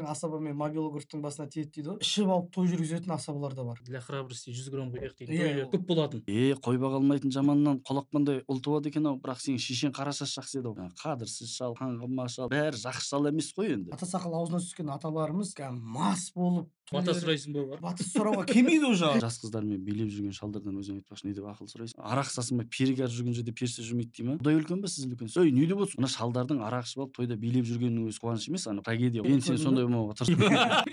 Асаба мен мобилографтың басына тиеді дейді ғой. Ішіп алып той жүргізетін асабалар да бар. Для храбрости 100 грамм құяйық дейді. Иә, Тойлар көп болатын. Қой баға алмайтын жаманнан қолақпандай ұл туады екен ау, бірақ сенің шешең қара шаш жақсы еді ау. Қадірсіз шал, қаңғыма шал, бәрі жақсы шал емес қой енді. Ата сақал аузына түскен аталарымыз кәдімгі мас болып Бата сұрайсың ба бар? Бата сұрауға келмейді уже. Жас қыздармен билеп жүрген шалдардан өзің айтпақшы, не деп ақыл сұрайсың? Арақ сасымай перігер жүрген жерде періште жүрмейді дей ма? Құдай үлкен ба, сіз үлкенсіз? Ой, не деп отырсың? Мына шалдардың арақ ішіп алып тойда билеп жүргенінің өзі қуаныш емес, ана трагедия. Енді сен сондай болмауға тырыс.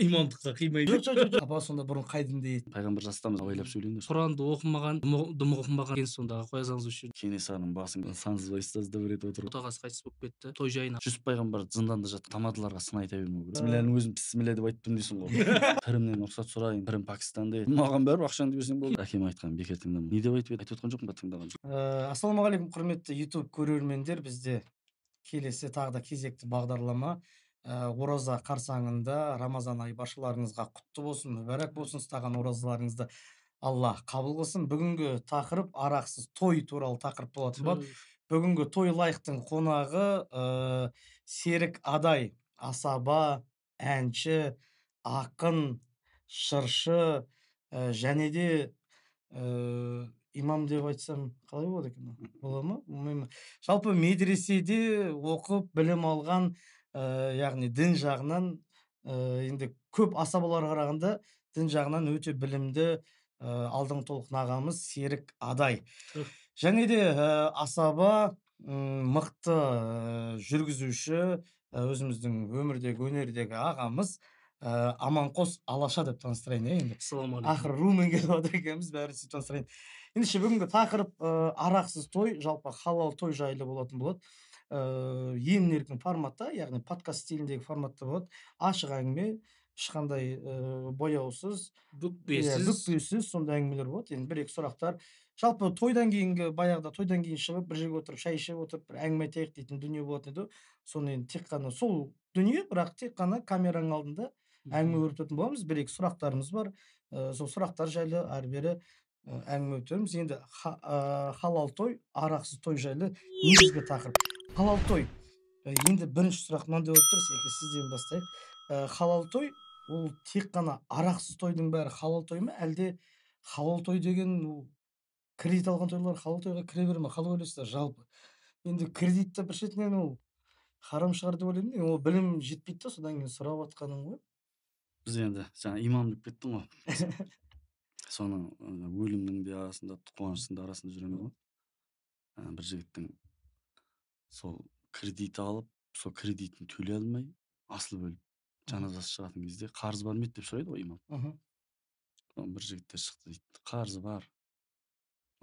Имамдыққа қимайды. Жоқ, жоқ, жоқ. Апа сонда бұрын қай дінде еді? Пайғамбар жастамыз, абайлап сөйлеңдер. Құранды оқымаған, дым оқымаған екен сонда қоя салыңыз осы жерде. Кенесарының басын сансызбай ұстазда бір рет отырып. Отағасы қайтыс болып кетті. Той жайына. Жүсіп пайғамбар зынданда жатып тамадыларға сын айта бермеу керек. Бісмілләнің өзін бісміллә деп айттым дейсің ғой. Пірімнен рұқсат сұрайын, пірім Пәкістанда еді. Маған бәрібір ақшаңды берсең болды. Әкем айтқан бекер тыңдама. Не деп айтып еді? Айтып отқан жоқпын ба, тыңдаған жоқ. Ассалаумағалейкум, құрметті YouTube көрермендер. Бізде келесі тағы да кезекті бағдарлама. Ораза қарсаңында Рамазан айы баршаларыңызға құтты болсын, мүбәрәк болсын, ұстаған оразаларыңызды Алла қабыл қылсын. Бүгінгі тақырып арақсыз той туралы тақырып болатын болады. Бүгінгі той лайықтың қонағы Серік Адай, асаба, әнші, ақын, жыршы, және де имам деп айтсам қалай болады екен? Бола ма? Болмай ма? Жалпы медреседе оқып білім алған, яғни дін жағынан, енді көп асабаларға қарағанда дін жағынан өте білімді, алдыңғы толқын ағамыз Серік Адай. Және де асаба, мықты жүргізуші, өзіміздің өмірдегі, өнердегі ағамыз Аманқос Алаша деп таныстырайын, енді. Ассалаумағалейкум. Ақыры румен келіп отыр екенбіз, бәрін сөйтіп таныстырайын. Ендеше бүгінгі тақырып арақсыз той, жалпы халал той жайлы болатын болады. Емін еркін форматта, яғни подкаст стиліндегі форматта болады. Ашық әңгіме, ешқандай бояусыз, бүкпесіз, бүкпесіз сондай әңгімелер болады. Енді бір-екі сұрақтар. Жалпы тойдан кейінгі, баяғыда тойдан кейін шығып, бір жерге отырып, шай ішіп отырып, бір әңгіме айтайық дейтін дүние болатын еді. Соны енді тек қана сол дүние, бірақ тек қана камераның алдында әңгіме өрбітетін боламыз. Бір-екі сұрақтарымыз бар. Сол сұрақтар жайлы әрі-бері әңгіме өтерміз. Енді халал той, арақсыз той жайлы негізгі тақырып. Халал той. Енді бірінші сұрақ мынандай болып тұр, Серік, сізден бастайық. Халал той ол тек қана арақсыз тойдың бәрі халал той ма, әлде халал той деген ол кредит алған тойлар халал тойға кіре бере ме? Қалай ойлайсыздар жалпы? Енді кредитті бір шетінен ол харам шығар деп ойлаймын. Ол білім жетпейді да, содан кейін сұрап жатқаным ғой. Біз енді жаңа имам деп кеттің ғой. Соның өлімнің де арасында, қуаныштың да арасында жүреміз ғой. Бір жігіттің сол кредит алып, сол кредитін төлей алмай, асылып өліп, жаназасы шығатын кезде қарыз бар ма еді деп сұрайды ғой имам. Бір жігіттер шықты дейді, қарызы бар.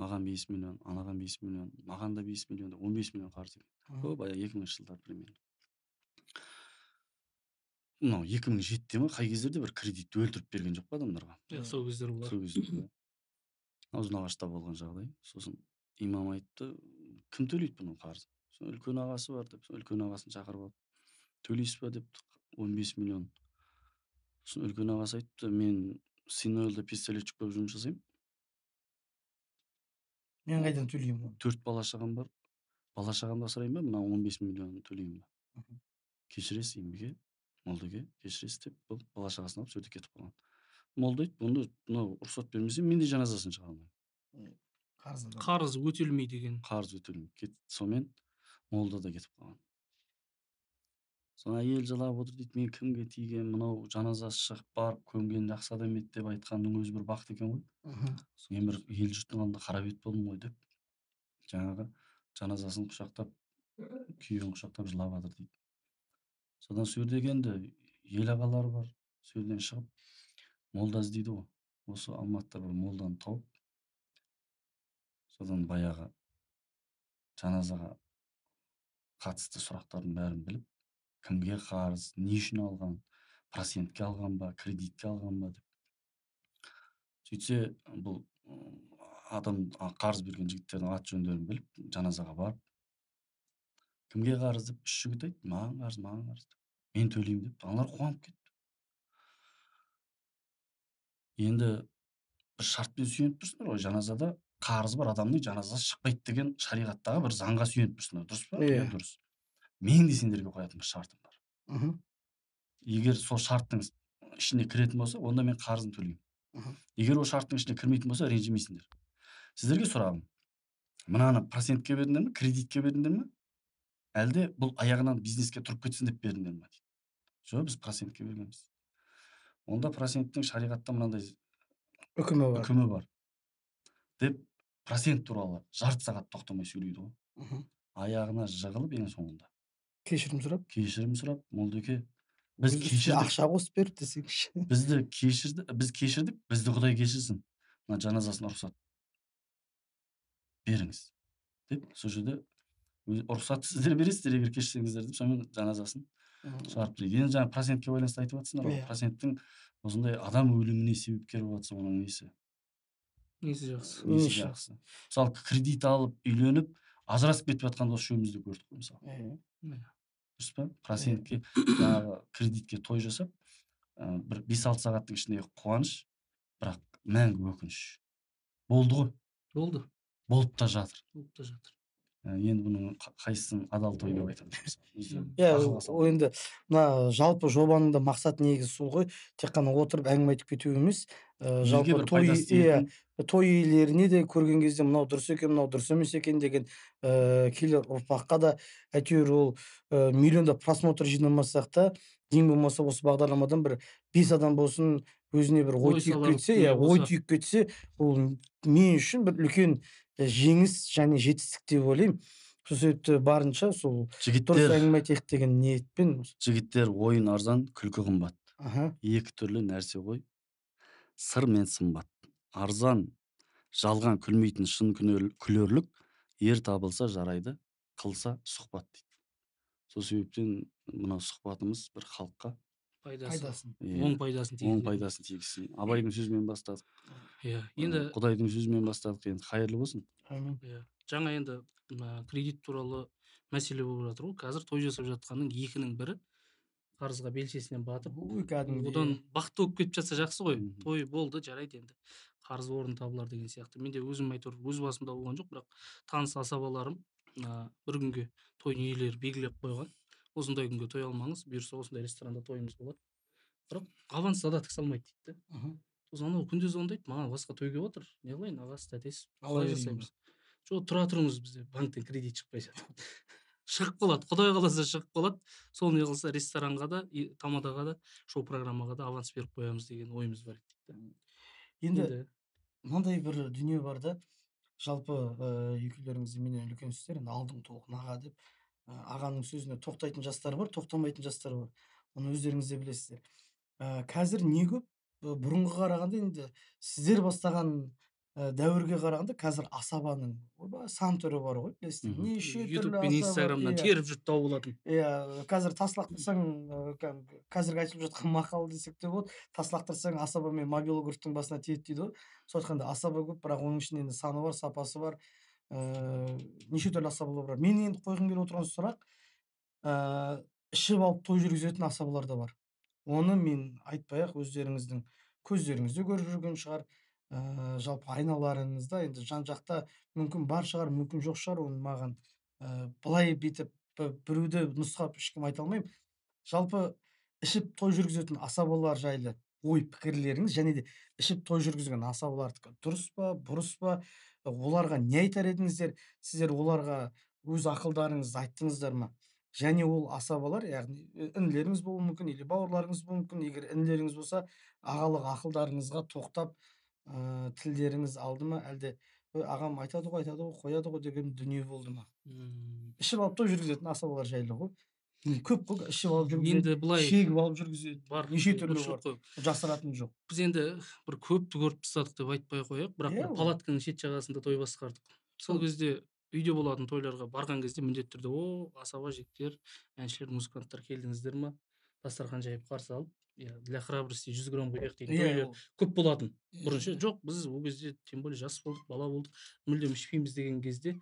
Маған 5 миллион, анаған 5 миллион, маған да 5 миллион, 15 миллион қарыз екен. О, баяғы 2000 жылдар примерно. Мынау 2007-те ме, қай кездерде бір кредитті өлтіріп берген жоқ па адамдарға? Сол кездер болар. Сол кездер. Ұзынағашта болған жағдай. Сосын имам айтты, кім төлейді бұның қарызын? Сосын үлкен ағасы бар деп, үлкен ағасын шақырып алып, төлейсіз ба деп, 15 миллион. Сосын үлкен ағасы айтты, мен Синойлда пистолетчик болып жұмыс жасаймын. Мен қайдан төлеймін оны? 4 бала шағам бар. Бала шағамды асыраймын ба, мына 15 миллион төлеймін ба? Кешіресіз, Имбеке, молдаке, кешіресіз деп, бұл бала шағасын алып сөйтіп кетіп қалған. Молда айтты, бұнда мынау рұқсат бермесе, мен де жаназасын шығара алмаймын. Қарыз өтелмейді деген. Қарыз өтелмейді. Кет, сонымен молда да кетіп қалған. Соны әйел жылап отыр дейді, мен кімге тиген, мынау жаназасы шығып барып көмген жақсы адам еді деп айтқанның өзі бір бақыт екен ғой. Мен бір ел жұрттың алдында қара бет болдым ғой деп, жаңағы жаназасын құшақтап, күйеуін құшақтап жылап жатыр дейді. Содан сол жерде енді ел ағалары бар, сол жерден шығып молда іздейді ғой. Осы Алматыда бір молданы тауып, содан баяғы жаназаға қатысты сұрақтардың бәрін біліп, кімге қарыз, не үшін алған, процентке алған ба, кредитке алған ба деп. Сөйтсе, бұл адам қарыз берген жігіттердің ат жөндерін біліп, жаназаға барып, кімге қарыз деп үш жігіт айтты, маған қарыз, маған қарыз деп. Мен төлеймін деп, аналар қуанып кетті. Енді бір шартпен сүйеніп тұрсыңдар ғой, жаназада қарызы бар адамның жаназасы шықпайды деген шариғаттағы бір заңға сүйеніп тұрсыңдар, дұрыс па? Иә. Дұрыс. Мен де сендерге қоятын бір шартым бар. Егер сол шарттың ішіне кіретін болса, онда мен қарызын төлеймін. Егер ол шарттың ішіне кірмейтін болса, ренжімейсіңдер. Сіздерге сұрағым: мынаны процентке бердіңдер ме, кредитке бердіңдер ме, әлде бұл аяғынан бизнеске тұрып кетсін деп бердіңдер ме, дейді. Жоқ, біз процентке бергенбіз. Онда проценттің шариғатта мынандай үкімі бар, үкімі бар деп процент туралы жарты сағат тоқтамай сөйлейді ғой. Аяғына жығылып, ең соңында кешірім сұрап, молдеке, біз кешірдік, ақша қосып беріп десеңші, бізді кешірді, біз кешірдік, бізді Құдай кешірсін, мына жаназасын рұқсат беріңіз деп, сол жерде рұқсат сіздер бересіздер, егер кешірсеңіздер деп, сонымен жаназасын шығарып береді. Енді жаңа процентке байланысты айтып жатсыңдар ғой, проценттің осындай адам өліміне себепкер болып жатса, оның несі жақсы, несі жақсы. Мысалы, кредит алып үйленіп ажырасып кетіп жатқан осы үшеумізді көрдік қой, мысалы. Дұрыс па? Процентке жаңағы кредитке той жасап, бір 5-6 сағаттың ішіндегі қуаныш, бірақ мәңгі өкініш. Болды ғой. Болды. Болып та жатыр. Болып та жатыр. Енді бұның қайсысын адал той деп айтамыз? Иә, ол енді мына жалпы жобаның да мақсаты негізі сол ғой, тек қана отырып әңгіме айтып кету емес, жалпы той иелеріне де көрген кезде мынау дұрыс екен, мынау дұрыс емес екен деген, келер ұрпаққа да әйтеуір ол миллиондап просмотр жинамасақ та, ең болмаса осы бағдарламадан бір 5 адам болсын өзіне бір ой түйіп кетсе, иә, ой түйіп кетсе, ол мен үшін бір үлкен жеңіс және жетістік деп ойлаймын. Сол себепті барынша сол дұрыс әңгіме айтайық деген ниетпен. Жігіттер, ойын арзан, күлкі қымбат. Екі түрлі нәрсе ғой, сыр мен сымбат. Арзан жалған күлмейтін шын күлерлік, ер табылса жарайды, қылса сұхбат дейді. Сол себептен мына сұхбатымыз бір халыққа пайдасын, оң пайдасын тигізсін. Оң пайдасын тигізсін. Абайдың сөзімен бастадық. Иә, енді Құдайдың сөзімен бастадық, енді қайырлы болсын. Әмин. Иә, жаңа енді кредит туралы мәселе болып жатыр ғой. Қазір той жасап жатқанның 2-нің бірі қарызға белшесінен батып, одан бақытты болып кетіп жатса жақсы ғой. Той болды, жарайды енді. Қарыз орын табылар деген сияқты. Мен де өзім әйтеуір өз басымда болған жоқ, бірақ таныс асабаларым бір күнге той иелері белгілеп қойған. Осындай күнге той алмаңыз, бұйырса осындай ресторанда тойымыз болады. Бірақ аванс задаток салмайды дейді. Сосын анау күнде звондайды, маған басқа той келіп отыр, не қылайын, ағасы, тәтесі, қалай жасаймыз? Жоқ, тұра тұрыңыз, бізде банктен кредит шықпай жатыр. Шығып қалады, Құдай қаласа шығып қалады. Сол не қылса ресторанға да, тамадаға да, шоу программаға да аванс беріп қоямыз деген ойымыз бар дейді. Енді мынандай бір дүние бар да, жалпы екеулеріңіз менен үлкенсіздер, енді алдың толқын аға деп, ағаның сөзіне тоқтайтын жастар бар, тоқтамайтын жастар бар. Оны өздеріңіз де білесіздер. Қазір не көп, бұрынғы қарағанда енді сіздер бастаған дәуірге қарағанда қазір асабаның сан түрі бар ғой, білесіздер. Неше түрлі YouTube пен Instagramнан теріп жұрт тауып алатын. Иә, қазір тас лақтырсаң, қазіргі айтылып жатқан мақал десек те болады, тас лақтырсаң асаба мен мобилографтың басына тиеді дейді ғой. Сол айтқанда асаба көп, бірақ оның ішінде енді саны бар, сапасы бар. Неше түрлі асабалар бар. Мен енді қойғым келіп отырған сұрақ, ішіп алып той жүргізетін асабалар да бар. Оны мен айтпай-ақ өздеріңіздің көздеріңізде көріп жүрген шығар. Жалпы айналарыңызда енді жан-жақта мүмкін бар шығар, мүмкін жоқ шығар, оны маған былай бүйтіп біреуді нұсқап ешкім айта алмаймын. Жалпы ішіп той жүргізетін асабалар жайлы ой пікірлеріңіз және де ішіп той жүргізген асабалардікі дұрыс па, бұрыс па, оларға не айтар едіңіздер? Сіздер оларға өз ақылдарыңызды айттыңыздар ма? Және ол асабалар, яғни інілеріңіз болуы мүмкін, или бауырларыңыз болуы мүмкін. Егер інілеріңіз болса, ағалық ақылдарыңызға тоқтап, тілдеріңіз алды ма, әлде ағам айтады ғой, айтады ғой, қояды ғой деген дүние болды ма? Ішіп алып той жүргізетін асабалар жайлы ғой. Көп қой, ішіп алып жүргізеді, шегіп алып жүргізеді, бар, неше түрлі бар, жасыратын жоқ. Біз енді бір көпті көріп тастадық деп айтпай қояйық, бірақ бір палатканың шет жағасында той басқардық. Сол кезде үйде болатын тойларға барған кезде міндетті түрде о, асаба жігіттер, әншілер, музыканттар келдіңіздер ма? Дастархан жайып қарсы алып, для храбрости 100 грамм құяйық дейтін тойлар көп болатын. Бұрынша жоқ, біз ол кезде тем более жас болдық, бала болдық, мүлдем ішпейміз деген кезде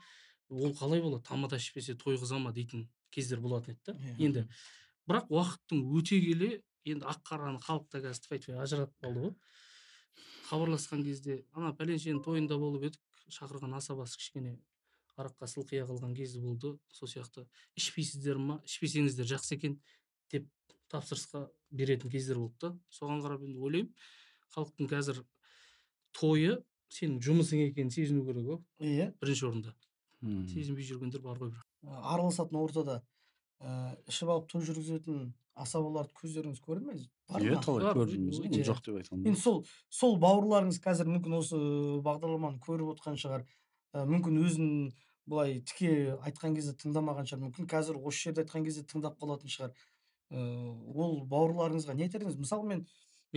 ол қалай болады, тамада ішпесе той қыза ма дейтін кездер болатын еді да. Енді бірақ уақыттың өте келе енді ақ қараны халық та қазір тфай-тфай ажыратып қалды ғой. Хабарласқан кезде ана пәленшенің тойында болып едік, шақырған асабасы кішкене араққа сылқия қалған кезі болды. Сол сияқты ішпейсіздер ма, ішпесеңіздер жақсы екен деп Тапсырысқа беретін кездер болды да. Соған қарап енді ойлаймын, халықтың қазір тойы сенің жұмысың екенін сезіну керек ғой. Иә. Бірінші орында. Сезінбей жүргендер бар ғой бірақ. Араласатын ортада ішіп алып той жүргізетін асабаларды көздеріңіз көрді ме? Бар Иә, ма? талай Бар, көріп жүрміз ғой, өте. жоқ деп айта алмаймын. Енді сол бауырларыңыз қазір мүмкін осы бағдарламаны көріп отқан шығар. Мүмкін өзін былай тіке айтқан кезде тыңдамаған шығар. Мүмкін қазір осы жерде айтқан кезде тыңдап қалатын шығар. Ол бауырларыңызға не айтар едіңіз? Мысалы мен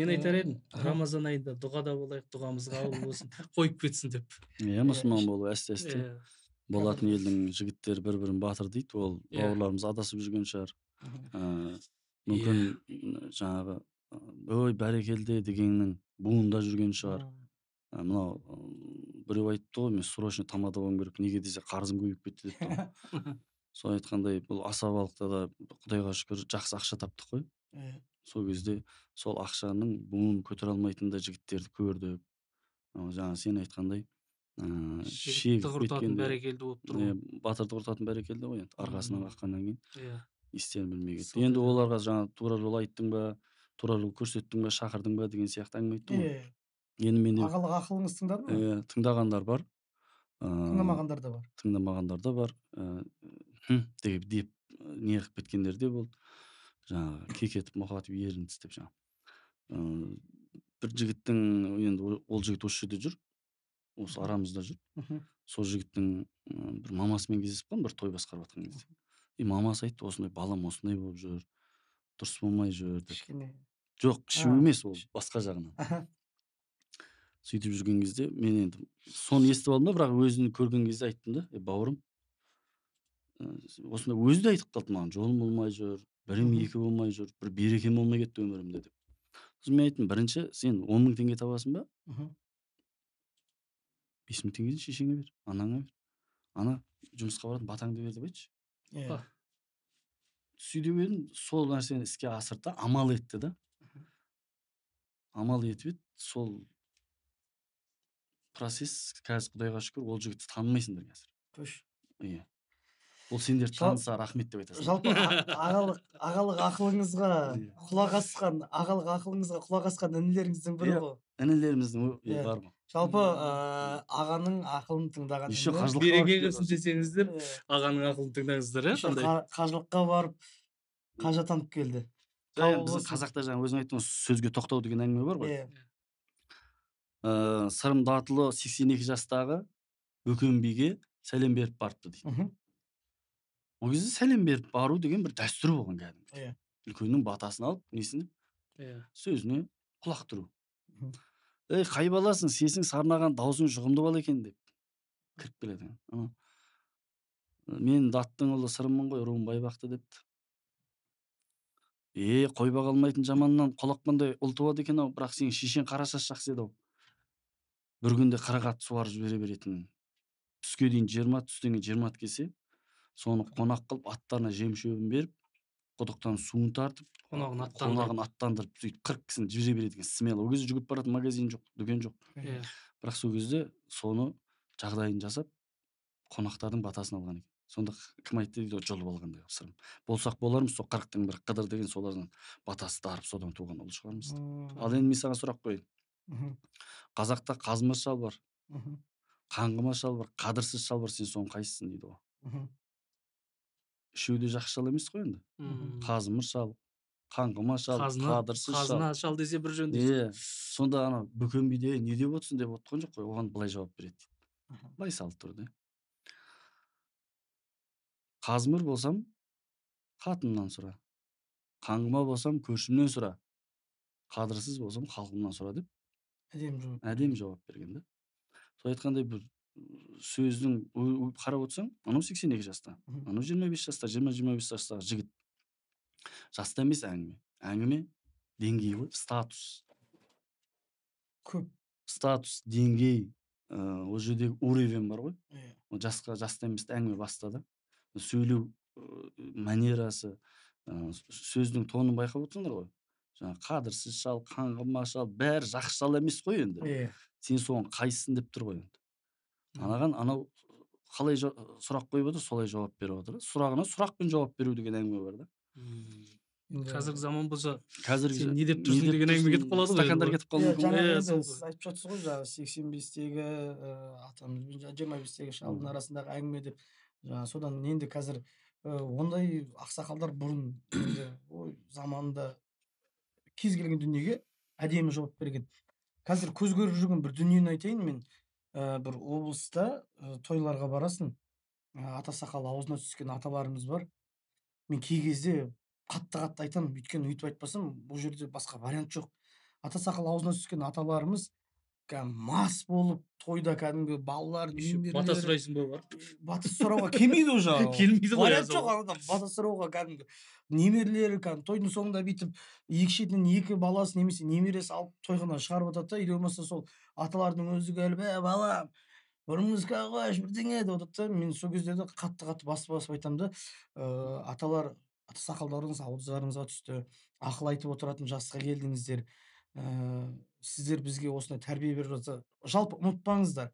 айтар едім, Рамазан айында дұғада болайық, дұғамыз қабыл болсын, қойып кетсін деп. Иә, мұсылман болу әсте-әсте. Болатын елдің жігіттері бір-бірін батыр дейді, ол бауырларымыз адасып жүрген шығар. Мүмкін жаңағы ой бәрекелді дегеннің буында жүрген шығар. Мынау біреу айтты ғой, мен срочно тамада болуым керек, неге десе қарызым көбейіп кетті депті ғой. Сол айтқандай, бұл асабалықта да Құдайға шүкір жақсы ақша таптық қой. Сол кезде сол ақшаның буын көтере алмайтын да жігіттерді көрдік. Жаңа сен айтқандай, жігітті құртатын бәрекелді болып тұр ғой. Батырды құртатын бәрекелді ғой енді, арқасынан қаққаннан кейін естерін білмей кетті. Сол Енді оларға жаңа тура жол айттың ба, тура жол көрсеттің ба, шақырдың ба деген сияқты әңгіме айттың ғой. Енді менде Ағалық ақылыңыз тыңдады ма? Тыңдағандар бар. Тыңдамағандар да бар. Тыңдамағандар да бар. Деп не қылып кеткендер де болды. Жаңағы кекетіп, мұқатып, ерін тістеп жаңағы. Бір жігіттің, енді ол жігіт осы жерде жүр, осы арамызда жүр. Сол жігіттің бір мамасымен кездесіп қалдым, бір той басқарып жатқан кезде. И мамасы айтты, осындай балам осындай болып жүр, дұрыс болмай жүр деп. Кішкене. Жоқ, ішу емес ол, басқа жағынан. Сөйтіп жүрген кезде мен енді соны естіп алдым да, бірақ өзін көрген кезде айттым да, бауырым, осындай өзі де айтып қалды маған, жолым болмай жүр, бірім екі болмай жүр, бір берекем болмай кетті өмірімде деп. Сосын мен айттым, бірінші сен 10 мың теңге табасың ба? 5 мың теңгені шешеңе бер, анаңа бер. Ана жұмысқа баратын батаңды бер деп айтшы. Сөйтіп едім, сол нәрсені іске асырды, амал етті да. Амал етіп еді, сол процесс қазір Құдайға шүкір, ол жігітті танымайсыңдар қазір. Қош. Иә. Ол сендер таныса рахмет деп айтасың. Жалпы ағалық ақылыңызға құлақ асқан, ағалық ақылыңызға құлақ асқан інілеріңіздің бірі ғой. Інілеріміздің бар ғой. Жалпы ағаның ақылын тыңдаған Еще інілер. қажылыққа Береке барып қылсын десеңіздер, ағаның ақылын тыңдаңыздар, Еще қандай? Қажылыққа барып қажы атанып келді. Жаңа Қабыл біздің болсын. қазақта жаңа өзің айттың ғой, сөзге тоқтау деген әңгіме бар ғой. Сырым Датұлы 82 жастағы Бөкен биге сәлем беріп барыпты дейді. Ол кезде сәлем беріп бару деген бір дәстүр болған кәдімгі. Үлкеннің батасын алып, несін сөзіне құлақ түру. Ей, қай баласың, сесің сарнаған, даусың жұғымды бала екен деп кіріп келеді. Ана, мен Даттың ұлы Сырыммын ғой, руым Байбақты депті. Е, қой баға алмайтын жаманнан құлаққандай ұл туады екен ау, бірақ сенің шешең қара шаш жақсы еді ау. Бір күнде 40 ат суарып жібере беретін. Түске дейін 20 ат, түстен кейін 20 ат келсе, соны қонақ қылып, аттарына жем шөбін беріп, құдықтан суын тартып, Қонағын аттандырып. қонағын аттандырып, сөйтіп 40 кісіні жібере береді екен. Смело. Ол кезде жүгіріп баратын магазин жоқ, дүкен жоқ. Бірақ сол кезде соны жағдайын жасап, қонақтардың батасын алған екен. Сонда кім айтты дейді, жұлып алғандай қылып Сырым. Болсақ болармыз, сол 40-тың бірі Қыдыр деген солардан батасы дарып, содан туған ұл шығармыз деп. Ал енді мен саған сұрақ қояйын. Қазақта қазма шал бар, қаңғыма шал бар, қадірсіз шал бар, сен соның қайсысың дейді ғой. Үшеуі де жақсы шал емес қой енді. Қазымыр шал, қаңғыма шал, қадірсіз шал. Қазына шал десе бір жөн дейсің. Е, сонда ана Бөкен би де не деп отырсың деп отқан жоқ қой, оған былай жауап береді дейді. Былай салып тұр да. Қазымыр болсам, қатынымнан сұра. Қаңғыма болсам, көршімнен сұра. Қадірсіз болсам, халқымнан сұра деп Әдемі жауап. Әдемі жауап берген да. Сол айтқандай бір сөздің қарап отырсаң, анау 82 жаста, анау 25 жаста, 20-25 жастағы жігіт. Жаста емес әңгіме. Әңгіме деңгей ғой, статус. Көп. Статус, деңгей, ол жердегі уровень бар ғой. Ол жаста емес әңгіме баста да. Сөйлеу манерасы, сөздің тонын байқап отырсыңдар ғой. Жаңа қадірсіз шал, қаңғыма шал, бәрі жақсы шал емес қой енді. Сен соның қайсысын деп тұр ғой енді. Анаған анау қалай сұрақ қойып отыр, солай жауап беріп отыр. Сұрағына сұрақпен жауап беру деген әңгіме бар да. Қазіргі заман болса, қазіргі сен не деп тұрсың деген әңгіме кетіп қалады ғой. Стакандар кетіп қалуы мүмкін. Жаңа енді сіз айтып жатсыз ғой, жаңағы 85-тегі атамыз бен 25-тегі шалдың арасындағы әңгіме деп. Жаңа содан енді қазір ондай ақсақалдар бұрын енді ой заманында кез келген дүниеге әдемі жауап берген. Қазір көз көріп жүрген бір дүниені айтайын мен. Бір облыста тойларға барасың, ата сақал аузына түскен аталарымыз бар. Мен кей кезде қатты-қатты айтамын, өйткені өйтіп айтпасам бұл жерде басқа вариант жоқ. Ата сақал аузына түскен аталарымыз кәдімгі мас болып тойда кәдімгі балалар, немерелер бата сұрайсың ба барып? Бата сұрауға келмейді уже. Келмейді ғой. Вариант жоқ анада бата сұрауға. Кәдімгі немерелері кәдімгі тойдың соңында бүйтіп екі шетінен екі баласы немесе немересі алып тойханадан шығарып жатады да, или болмаса сол аталардың өзі келіп, балам, бір музыка қойшы, бірдеңе деп отырады да. Мен сол кездерде қатты-қатты басып-басып айтамын да, аталар, ата сақалдарыңыз ауыздарыңызға түсті, ақыл айтып отыратын жасқа келдіңіздер, сіздер бізге осындай тәрбие беріп жатса, жалпы ұмытпаңыздар,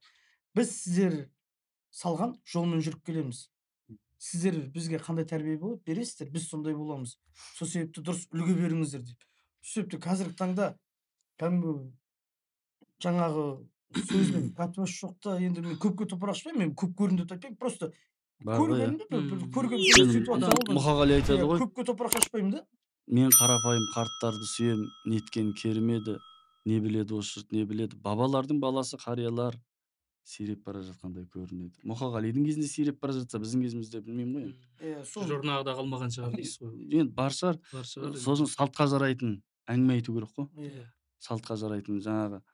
біз сіздер салған жолмен жүріп келеміз. Сіздер бізге қандай тәрбие болып бересіздер, біз сондай боламыз. Сол себепті дұрыс үлгі беріңіздер деп. Сол себепті қазіргі таңда кәдімгі жаңағы сөздің пәтуасы жоқ та, енді мен көпке топырақ шашпаймын, мен көп көрдім деп айтпаймын, просто көргенімді көрген ситуация. Мұқағали айтады ғой, көпке топырақ шашпаймын да. Мен қарапайым қарттарды сүйем, неткен керім еді, не біледі осы жұрт, не біледі. Бабалардың баласы қариялар сиреп бара жатқандай көрінеді. Мұқағалидың кезінде сиреп бара жатса, біздің кезімізде білмеймін ғой енді. Жұрнағы да қалмаған шығар дейсіз ғой. Енді бар шығар. Сосын салтқа жарайтын әңгіме айту керек қой. Салтқа жарайтын жаңағы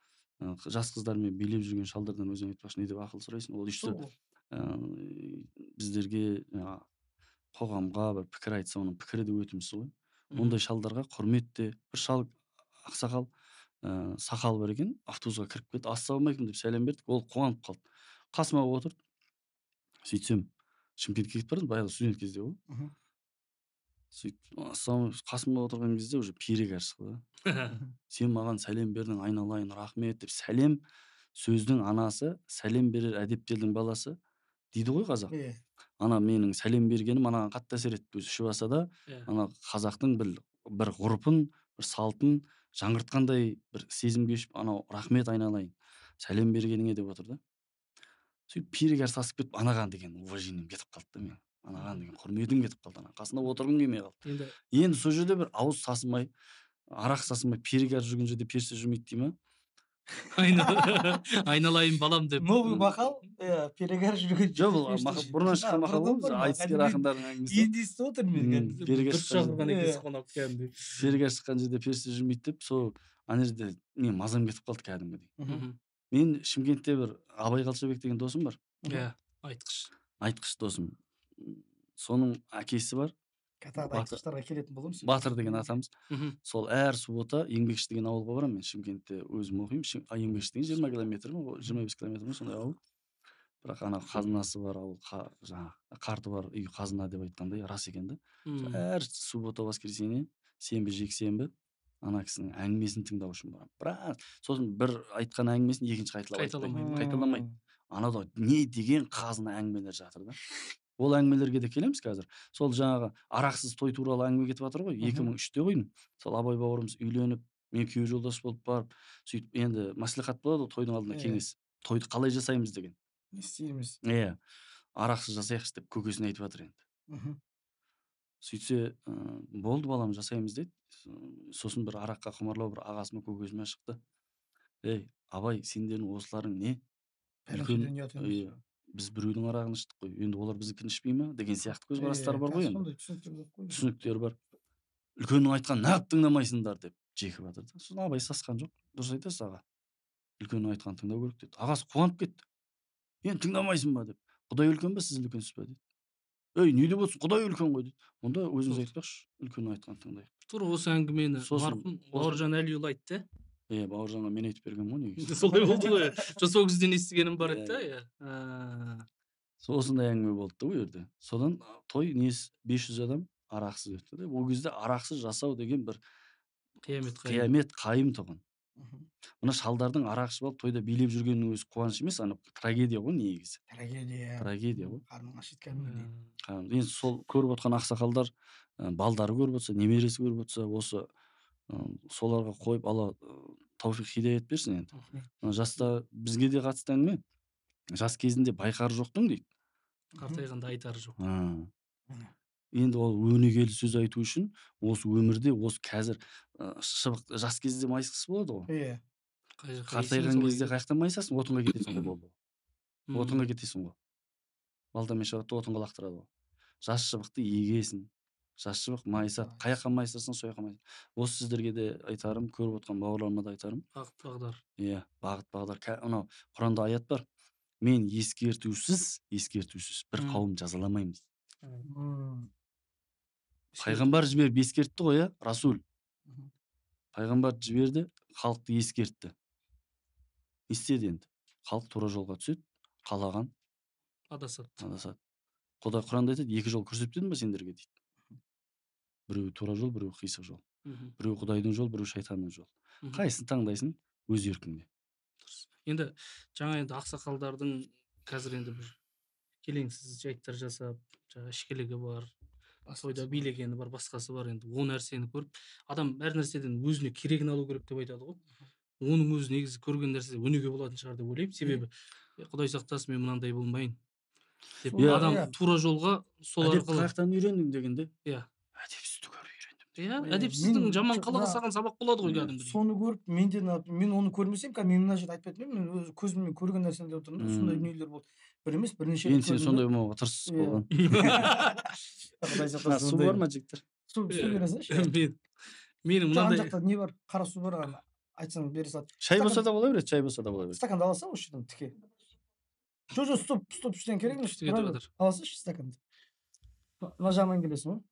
жас қыздармен билеп жүрген шалдардан өзің айтпақшы, не деп ақыл сұрайсың? Ол еще біздерге, қоғамға бір пікір айтса, оның пікірі де өтімсіз ғой. Ондай шалдарға құрмет те. Бір шал ақсақал, сақалы бар екен, автобусқа кіріп кетті, ассалаумағалейкум деп сәлем бердік, ол қуанып қалды. Қасыма отырды. Сөйтсем, Шымкентке кетіп бардым, баяғы студент кезде ғой. Сөйтіп, қасыма отырған кезде уже перегар шықты. Сен маған сәлем бердің, айналайын, рахмет деп. Сәлем сөздің анасы, сәлем берер әдептердің баласы дейді ғой қазақ. Ана менің сәлем бергенім анаған қатты әсер етті. Өзі ішіп алса да, ана қазақтың бір ғұрпын, бір салтын жаңғыртқандай бір сезім кешіп, анау рахмет айналайын, сәлем бергеніңе деп отыр да. Сөйтіп перегар сасып кетіп, анаған деген уважением кетіп қалды да мен. Анаған деген құрметім кетіп қалды, ана қасында отырғым келмей қалды. Енді сол жерде бір ауыз сасымай, арақ сасымай, перегар жүрген жерде періште жүрмейді дей ма? Айналайын балам деп. Новый мақал, перегар жүрген. Жоқ, бұл бұрыннан шыққан мақал ғой, айтыскер ақындардың әңгімесі. Енді естіп отырмын мен. Дұрыс шақырған екенсіз қонақ кәдімгідей. Перегар шыққан жерде періште жүрмейді деп, сол ана жерде мен мазам кетіп қалды кәдімгідей. Мен Шымкентте бір Абай Қалшабек деген досым бар. Иә, айтқыш. Айтқыш досым. Соның әкесі бар. Айтқыштарға келетін боламыз. Батыр деген атамыз. Сол әр суббота Еңбекші деген ауылға барамын мен. Шымкентте өзім оқимын. Еңбекші деген 20 километр ме, 25 километр ме, сондай ауыл. Бірақ ана қазынасы бар ауыл, жаңағы қарты бар үй қазына деп айтқандай рас екен да. Әр суббота, воскресенье, сенбі, жексенбі ана кісінің әңгімесін тыңдау үшін барамын. Бірақ сосын бір айтқан әңгімесін екінші қайталамайды. Анада не деген қазына әңгімелер жатыр да. Ол әңгімелерге де келеміз қазір. Сол жаңағы арақсыз той туралы әңгіме кетіп жатыр ғой. 2003-те қойдым. Сол Абай бауырымыз үйленіп, мен күйеу жолдас болып барып, сөйтіп енді мәслихат болады ғой тойдың алдында, кеңес. Тойды қалай жасаймыз деген. Не істейміз? Иә. Арақсыз жасайықшы деп көкесіне айтып жатыр енді. Сөйтсе, болды балам, жасаймыз деді. Сосын бір араққа құмарлау бір ағасы ма көкесі ме шықты. Ей, Абай, сендердің осыларың не? Үлкен, біз біреудің арағын іштік қой, енді олар біздікін ішпей ме деген сияқты көзқарастар бар ғой енді. Түсініктер бар. Үлкеннің айтқанын неғып тыңдамайсыңдар деп жекіп жатыр да. Сосын Абай сасқан жоқ. Дұрыс айтасыз аға. Үлкеннің айтқанын тыңдау керек деді. Ағасы қуанып кетті. Енді тыңдамайсың ба деп. Құдай үлкен бе, сіз үлкенсіз бе деді. Ей, не деп отырсың, Құдай үлкен ғой деді. Онда өзіңіз айтпақшы, үлкеннің айтқанын тыңдайық. Тура осы әңгімені марқұм Бауыржан Әлиұлы айтты. Бауыржанға мен айтып бергенмін ғой негізі. Солай болды ғой. Жоқ, сол кезден естігенім бар еді да, иә. Осындай әңгіме болды да ол жерде. Содан той несі 500 адам арақсыз өтті де. Ол кезде арақсыз жасау деген бір қиямет қайым тұғын. Мына шалдардың арақ ішіп алып тойда билеп жүргенінің өзі қуаныш емес, ана трагедия ғой негізі. Трагедия. Трагедия ғой. Қарның ашиды кәдімгідей. Енді сол көріп отқан ақсақалдар, балдары көріп отырса, немересі көріп отырса, осы соларға қойып Алла тауфиқ хидаят берсін енді. Жаста бізге де қатысты әңгіме. Жас кезінде байқары жоқтың дейді. Қартайғанда айтары жоқ. Енді ол өнегелі сөз айту үшін осы өмірде, осы қазір шыбық жас кезде майысқысы болады ғой. Иә. Қартайған кезде қаяқтан майысасың? Отынға кетесің ғой, болды. Отынға кетесің ғой. Балтамен шабады, отынға лақтырады ғой. Жас шыбықты егесің. Жас шыбық майысады. Қаяққа майысасың, сол жаққа майысасың. Осы сіздерге де айтарым, көріп отқан бауырларыма да айтарым. Бағыт бағдар. Иә, бағыт бағдар. Анау Құранда аят бар. Мен ескертусіз бір қауым жазаламаймыз. Пайғамбар жіберіп ескертті ғой, иә, Расул. Пайғамбар жіберді, халықты ескертті. Не істеді енді? Халық тура жолға түседі, қалаған адасады. Адасады. Құдай Құранда айтады, екі жол көрсетпедім ба сендерге дейді. Біреуі тура жол, біреуі қисық жол. Біреуі Құдайдың жолы, біреуі шайтанның жолы. Қайсысын таңдайсың, өз еркіңде. Дұрыс. Енді жаңа енді ақсақалдардың қазір енді бір келеңсіз жайттар жасап, жаңа ішкілігі бар, тойда билегені бар, басқасы бар. Енді ол нәрсені көріп, адам әр нәрседен өзіне керегін алу керек деп айтады ғой. Оның өзі негізі көрген нәрсе өнеге болатын шығар деп ойлаймын. Себебі Құдай сақтасын, мен мынандай болмайын деп адам тура жолға сол арқылы. Әдеп қаяқтан үйрендің дегенде? Иә. Әдепсізді көріп үйрендім. Иә, әдепсіздің жаман қылығы саған сабақ болады ғой кәдімгідей. Соны көріп, мен оны көрмесем, қазір мен мына жерде айтпайтын едім, мен өз көзіммен көрген нәрсені деп отырмын да, сондай дүниелер болды. Бір емес, бірнеше рет. Енді сен сондай болмауға тырысып болған. Құдай сақтасын. Су бар ма, жігіттер? Су бере салшы. Менің мынандай жақта не бар? Қара су бар ана. Айтсаң бере салады. Шай болса да бола береді, чай болса да бола береді. Стаканды ала сал осы жерден тіке. Жоқ, жоқ, стоп, стоп, ештеңе керек емес. Ала салшы стаканды. Мына жағынан келесің ғой.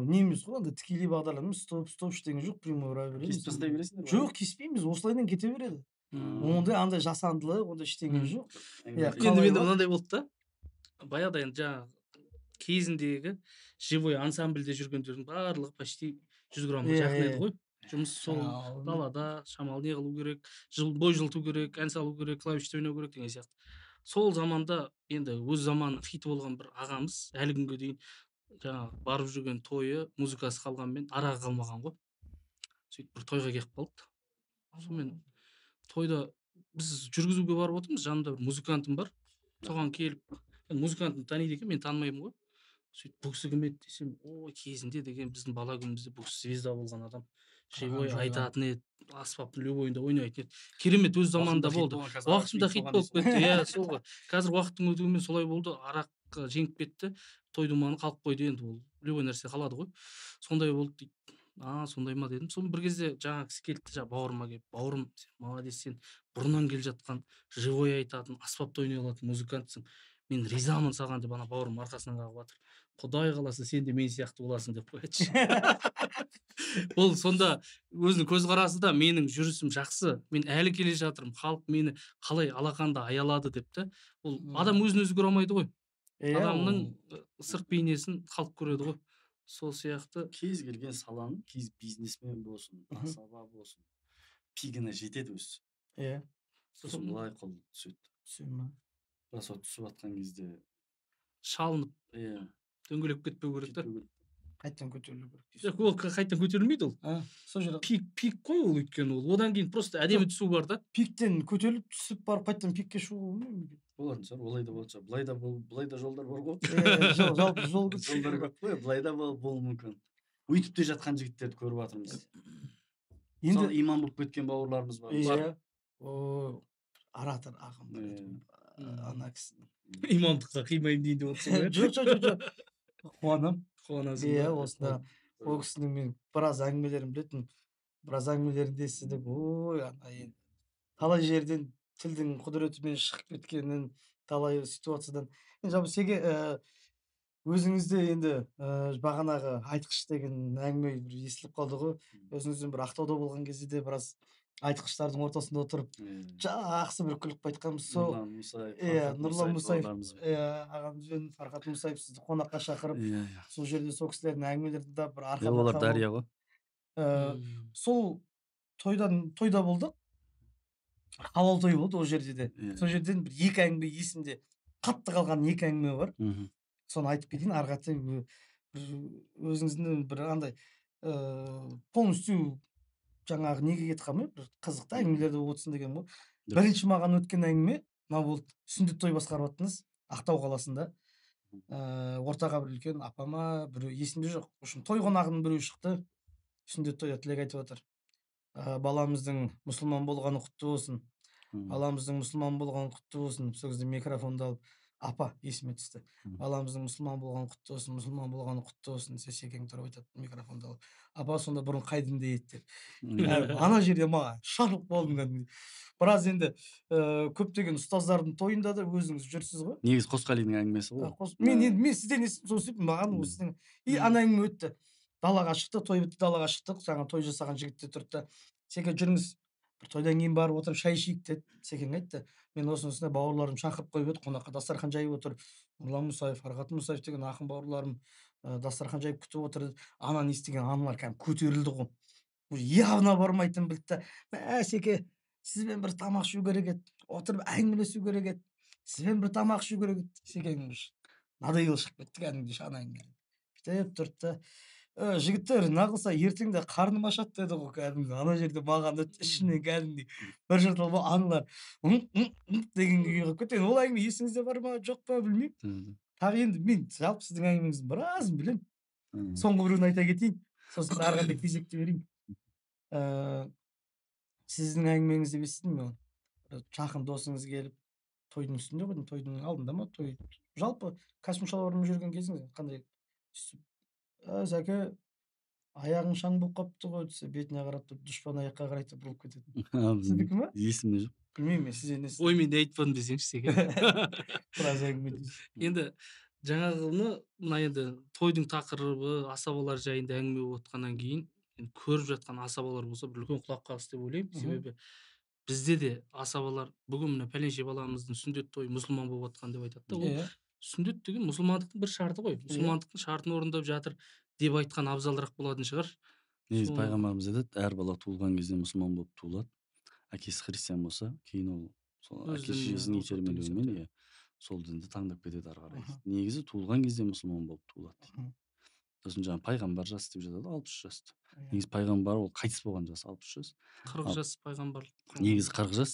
Не емес қой, анда тікелей бағдарлама, стоп, стоп, ештеңе жоқ, прямой ұра береміз. Кесіп тастай бересіңдер ме? Жоқ, кеспейміз, осылайдан кете береді. Ондай андай жасандылық, ондай ештеңе жоқ. Енді менде мынандай болды да. Баяғыда енді жаңағы кезіндегі живой ансамбльде жүргендердің барлығы почти 100 граммға жақын еді ғой. Жұмыс сол далада, шамалы не қылу керек, бой жылыту керек, ән салу керек, клавиште ойнау керек деген сияқты. Сол заманда енді өз заманының хиті болған бір ағамыз әлі күнге дейін жаңағы барып жүрген тойы, музыкасы қалғанмен арағы қалмаған ғой. Сөйтіп бір тойға келіп қалды. Сонымен тойда біз жүргізуге барып отырмыз, жанымда бір музыкантым бар. Соған келіп, музыкантым таниды екен, мен танымаймын ғой. Сөйтіп бұл кісі кім еді десем, ой, кезінде деген біздің бала күнімізде бұл кісі звезда болған адам. Живой айтатын еді, аспаптың любойында ойнайтын еді. Керемет өз заманында болды. Уақытында хит болып кетті. Иә, сол ғой. Қазір уақыттың өтуімен солай болды, арақ жеңіп кетті, той думаны қалып қойды енді ол. Любой нәрсе қалады ғой. Сондай болды дейді. А, сондай ма дедім. Соны бір кезде жаңа кісі келді, жаңа бауырыма келіп, бауырым, сен молодец, сен бұрыннан келе жатқан, живой айтатын, аспапта ойнай алатын музыкантсың. Мен ризамын саған деп ана бауырым арқасынан қағып жатыр. Құдай қаласа сен де мен сияқты боласың деп қояды. Ол сонда өзінің көзқарасы да, менің жүрісім жақсы, мен әлі келе жатырмын, халық мені қалай алақанда аялады деп те. Ол адам өзін өзі көре алмайды ғой. Адамның сырт бейнесін халық көреді ғой. Сол сияқты кез келген саланың, кез бизнесмен болсын, асаба болсын, пигіне жетеді өзі. Иә. Сосын былай қол түседі. Түсе ма? Бірақ сол түсіп жатқан кезде шалынып, иә, дөңгелеп кетпеу керек та. Қайтадан көтерілу керек дейсіз. Жоқ, ол қайтадан көтерілмейді ол. Сол жерде пик қой ол, өйткені ол. Одан кейін просто әдемі түсу бар да. Пиктен көтеріліп түсіп барып қайтадан пикке шығу болмай ма? Болатын шығар, олай да болатын шығар. Былай да былай да жолдар бар ғой. Жалпы жол көп. Жолдар көп қой, былай да болуы мүмкін. Өйтіп те жатқан жігіттерді көріп жатырмыз. Енді имам болып кеткен бауырларымыз бар. Иә. О, оратор ағам бар. Ана кісі. Имамдыққа қимаймын дейін деп отырсың ғой. Жоқ, жоқ, жоқ. Қуанам. Қуанасың. Иә, осында ол кісінің мен біраз әңгімелерін білетінмін. Біраз әңгімелерін естідік. Ой, ана енді талай жерден тілдің құдіретімен шығып кеткенін, талай ситуациядан. Енді жалпы Сеге, өзіңізде енді бағанағы айтқыш деген әңгіме бір естіліп қалды ғой. Өзіңіздің бір Ақтауда болған кезде де біраз айтқыштардың ортасында отырып жақсы бір күліп қайтқанбыз. Сол Нұрлан Мұсаев, ағамызбен Фархат Мұсаев сізді қонаққа шақырып, сол жерде сол кісілердің әңгімелерін тыңдап бір арқа. Олар дария ғой. Сол Тойда болдық. Халал той болды ол жерде де. Иә. Сол жерден бір екі әңгіме есімде қатты қалған екі әңгіме бар. Соны айтып кетейін, ары қаратай бір өзіңіздің бір андай полностью жаңағы неге кетіп қалмай, бір қызықты әңгімелер де болып отырсын деген ғой. Бірінші маған өткен әңгіме мынау болды. Сүндет той басқарып жаттыңыз Ақтау қаласында. Ортаға бір үлкен апама, біреу есімде жоқ. В общем, той қонағының біреуі шықты. Сүндет тойда тілек айтып жатыр. Баламыздың мұсылман болғаны құтты болсын. Баламыздың мұсылман болғаны құтты болсын. Сол кезде микрофонды алып, апа есіме түсті. Баламыздың мұсылман болғаны құтты болсын, мұсылман болғаны құтты болсын десе, Секең тұрып айтады микрофонды алып. Апа сонда бұрын қай дінде еді деп. Ана жерде маған шарпып болдым кәдімгідей. Біраз енді көптеген ұстаздардың тойында да өзіңіз жүрсіз ғой. Негізі Қосқалидың әңгімесі ғой. Мен енді мен сізден естіп сол себепті маған осының и ана әңгіме өтті. Далаға шықты, той бітті, далаға шықтық. Жаңа той жасаған жігіт те тұрды да, Секе жүріңіз, бір тойдан кейін барып отырып шай ішейік деді. Секең айтты, мен осыны бауырларым шақырып қойып еді, қонаққа дастархан жайып отыр. Нұрлан Мұсаев, Фархат Мұсаев деген ақын бауырларым дастархан жайып күтіп отыр деді. Ананы естіген аналар кәдімгі көтерілді ғой. Явно бармайтынын білді да. Мә, Секе, сізбен бір тамақ ішу керек еді, отырып әңгімелесу керек еді, сізбен бір тамақ ішу керек еді. Секең надоел шығып кетті кәдімгідей ана әңгіме. Бүйтіп тұрды да, жігіттер, нағылса ертең де қарным ашады деді ғой кәдімгі. Ана жерде маған ішімнен кәдімгідей бір жыртылып аналар деген күйге қалып кетті. Енді ол әңгіме есіңізде бар ма, жоқ па білмеймін. Тағы енді мен жалпы сіздің әңгімеңіздің біразын білемін. Соңғы біреуін айта кетейін, сосын ары қарай кезекті берейін. Сіздің әңгімеңізді деп естідім мен оны. Бір жақын досыңыз келіп, тойдың үстінде ғой, тойдың алдында ма, той жалпы костюм шалбармен жүрген кезіңіз қандай? Сәке, аяғың шаң болып қалыпты ғой десе, бетіне қарап тұрып, дұшпан аяққа қарай деп бұрылып кететін. Сіздікі ма? Есімде жоқ. Білмеймін мен, сізден естідім. Ой, мен де айтпадым десеңші, Секе. Біраз әңгіме дейсіз. Енді жаңағыны, мына енді тойдың тақырыбы, асабалар жайында әңгіме болып отқаннан кейін, енді көріп жатқан асабалар болса, бір үлкен құлақ қағыс деп ойлаймын. Себебі бізде де асабалар бүгін мына пәленше баламыздың сүндет тойы мұсылман болып жатқан деп айтады да. Ол сүндет деген мұсылмандықтың бір шарты ғой. Мұсылмандықтың шартын орындап жатыр деп айтқан абзалырақ болатын шығар. Негізі пайғамбарымыз айтады, әр бала туылған кезде мұсылман болып туылады. Әкесі христиан болса, кейін ол сол әке шешесінің итермелеуімен сол дінді таңдап кетеді ары қарай. Негізі туылған кезде мұсылман болып туылады дейді. Сосын жаңа пайғамбар жасы деп жатады, 60 жасты. Негізі пайғамбар ол қайтыс болған жас 60 жас. 40 жас пайғамбарлық. Негізі 40 жас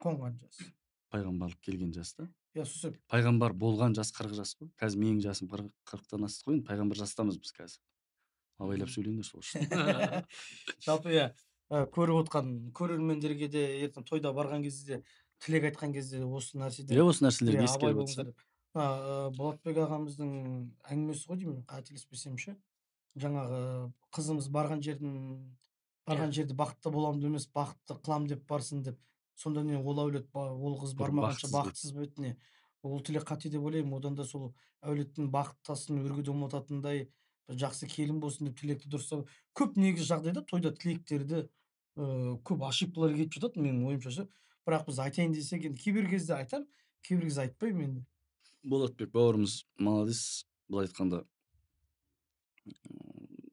қонған жас. Пайғамбарлық келген жас та. Пайғамбар болған жас 40 жас қой. Қазір менің жасым 40-тан асты ғой, пайғамбар жастамыз біз қазір. Абайлап сөйлеңдер сол үшін. Жалпы иә, көріп отқан көрермендерге де ертең тойда барған кезде де тілек айтқан кезде осы нәрседе. Иә, осы нәрселерге ескеріп отырса. Болатбек ағамыздың әңгімесі ғой деймін, қателеспесем ше. Жаңағы қызымыз барған жерде бақытты боламын деп емес, бақытты қылам деп барсын деп. Сонда не ол әулет, ол қыз бармағанша бақытсыз бетіне. Ол тілек қате деп ойлаймын. Одан да сол әулеттің бақыт тасын өрге ұмытатындай жақсы келін болсын деп тілекті дұрыстап. Көп негізі жағдайда тойда тілектерді көп ошибкалар кетіп жатады менің ойымша ше. Бірақ біз айтайын десек енді кейбір кезде айтам, кейбір кезде айтпаймын енді. Болатбек бауырымыз молодец, былай айтқанда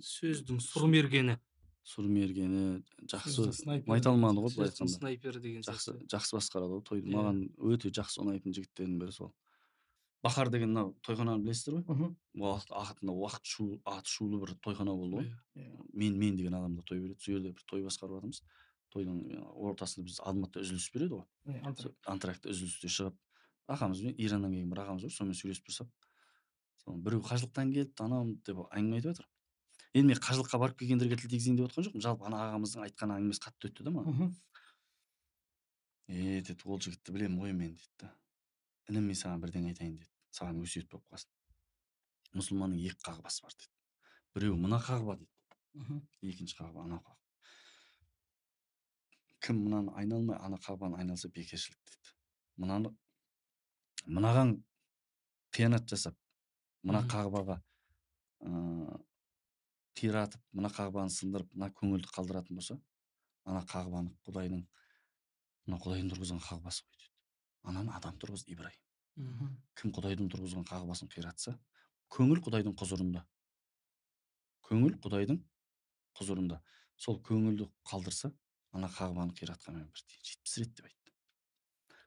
сөздің сұрмергені. Сұрмергені жақсы айта алмады ғой, былай айтқанда. Снайпер деген жақсы, жақсы басқарады ғой тойды. Маған өте жақсы ұнайтын жігіттердің бірі сол. Бахар деген мынау тойхананы білесіздер ғой? Уақытында уақыт шу, аты шулы бір тойхана болды ғой. Мен деген адамдар той береді. Сол жерде бір той басқарып жатырмыз. Тойдың ортасында біз Алматыда үзіліс береді ғой. Антрактта үзілісте шығып, ағамызбен Ираннан келген бір ағамыз бар, сонымен сөйлесіп тұрсақ, соны біреу қажылықтан келіп, анау деп әңгіме айтып жатыр. Енді мен қажылыққа барып келгендерге тіл тигізейін деп отқан жоқпын. Жалпы ана ағамыздың айтқан әңгімесі қатты өтті да маған. Деді, ол жігітті білемін ғой мен деді да. Інім, мен саған бірдеңе айтайын деді. Саған өсиет болып қалсын. Мұсылманның екі қағбасы бар деді. Біреуі мына қағба деді. Екінші қағба анау қағба. Кім мынаны айналмай, ана қағбаны айналса бекершілік деді. Мынаны мынаған қиянат жасап, мына қағбаға қиратып, мына қағбаны сындырып, мына көңілді қалдыратын болса, ана қағбаны Құдайдың, мына Құдайдың тұрғызған қағбасы ғой деді. Ананы адам тұрғызды, Ибраһим. Кім Құдайдың тұрғызған қағбасын қиратса, көңіл Құдайдың құзырында. Көңіл Құдайдың құзырында. Сол көңілді қалдырса, Ана Қағбаны қиратқанмен бір тиын 70 рет деп айтты.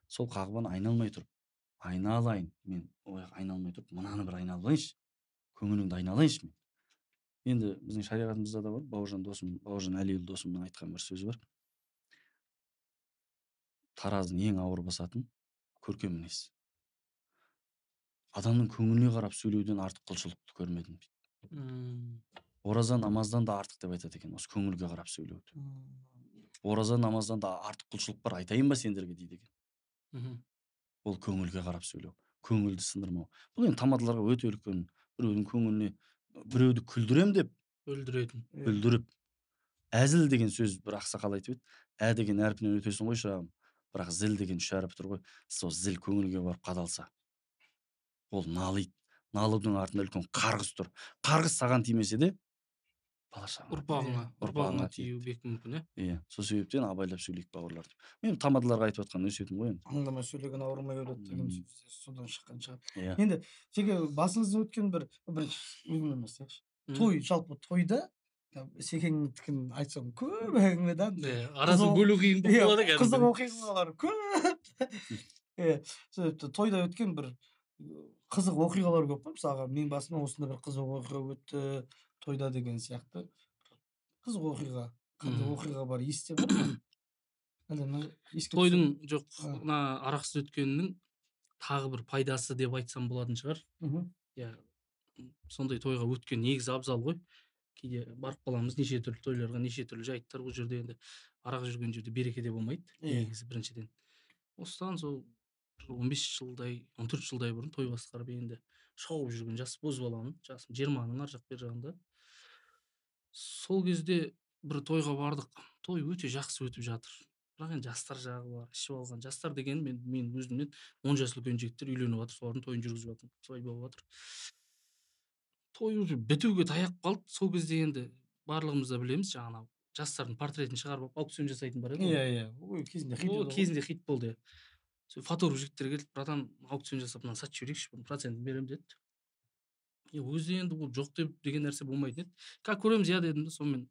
Сол Қағбаны айналмай тұрып, айналайын, мен ой айналмай тұрып, мынаны бір айналып алайыншы, көңіліңді айналайыншы мен. Енді біздің шариғатымызда да бар, Бауыржан досым, Бауыржан Әлиұлы досымның айтқан бір сөзі бар. Таразының ең ауыр басатын көркем мінез. Адамның көңіліне қарап сөйлеуден артық құлшылықты көрмедім дейді. Ораза намаздан да артық деп айтады екен, осы көңілге қарап сөйлеуді. Ораза намаздан да артық құлшылық бар, айтайын ба сендерге дейді екен. Ол көңілге қарап сөйлеу, көңілді сындырмау. Бұл енді тамадаларға өте үлкен, біреудің көңіліне, біреуді күлдірем деп өлдіретін. Бүлдіріп. Әзіл деген сөз бір ақсақал айтып еді. Ә деген әрпінен өтесің ғой шырағым, бірақ зіл деген үш әріп тұр ғой. Сол зіл көңілге барып қадалса, ол налиды. Налудың артында үлкен қарғыс тұр. Қарғыс саған тимесе де бала шағаңа, ұрпағыңа тиюі бек мүмкін, иә. Иә, сол себептен абайлап сөйлейік бауырлар деп. Мен тамадаларға айтып жатқан өсиетім ғой енді. Аңдамай сөйлеген ауырмай өледі деген сөз содан шыққан шығар. Иә. Енді жеке басыңыздан өткен бір өзім емес, той, жалпы тойда Секеңдікін айтсам көп әңгіме да. Арасын бөлу қиын болып қалады кәдімгі. Қызық оқиғалар көп. Себепті тойда өткен бір қызық оқиғалар көп қой. Мысалға, мен басымнан осындай бір қызық оқиға өтті тойда деген сияқты. Қызық оқиға, қандай оқиға бар, есте бар ма? Тойдың жоқ, мына арақсыз өткенінің тағы бір пайдасы деп айтсам болатын шығар. Иә, сондай тойға өткен негізі абзал ғой. Кейде барып қаламыз неше түрлі тойларға, неше түрлі жайттар. Бұл жерде енді арақ жүрген жерде береке де болмайды негізі біріншіден. Осыдан сол 15 жылдай, 14 жылдай бұрын той басқарып енді шауып жүрген жас бозбаламын, жасым 20-ның ар жақ бер жағында. Сол кезде бір тойға бардық. Той өте жақсы өтіп жатыр. Бірақ енді жастар жағы бар, ішіп алған жастар деген мен өзімнен 10 жас үлкен жігіттер үйленіп жатыр, солардың тойын жүргізіп жатыр, свадьба болып жатыр. Той уже бітуге таяп қалды. Сол кезде енді барлығымыз да білеміз, жаңағы жастардың портретін шығарып аукцион жасайтын бар еді. Иә, иә. Ой, кезінде хит еді. Кезінде хит болды. Сол фотограф жігіттер келді, братан, аукцион жасап мынаны сатып жіберейікші, бұның процентін беремін деді. Өзі енді ол жоқ деп деген нәрсе болмайтын еді. Как көреміз, иә дедім де, сонымен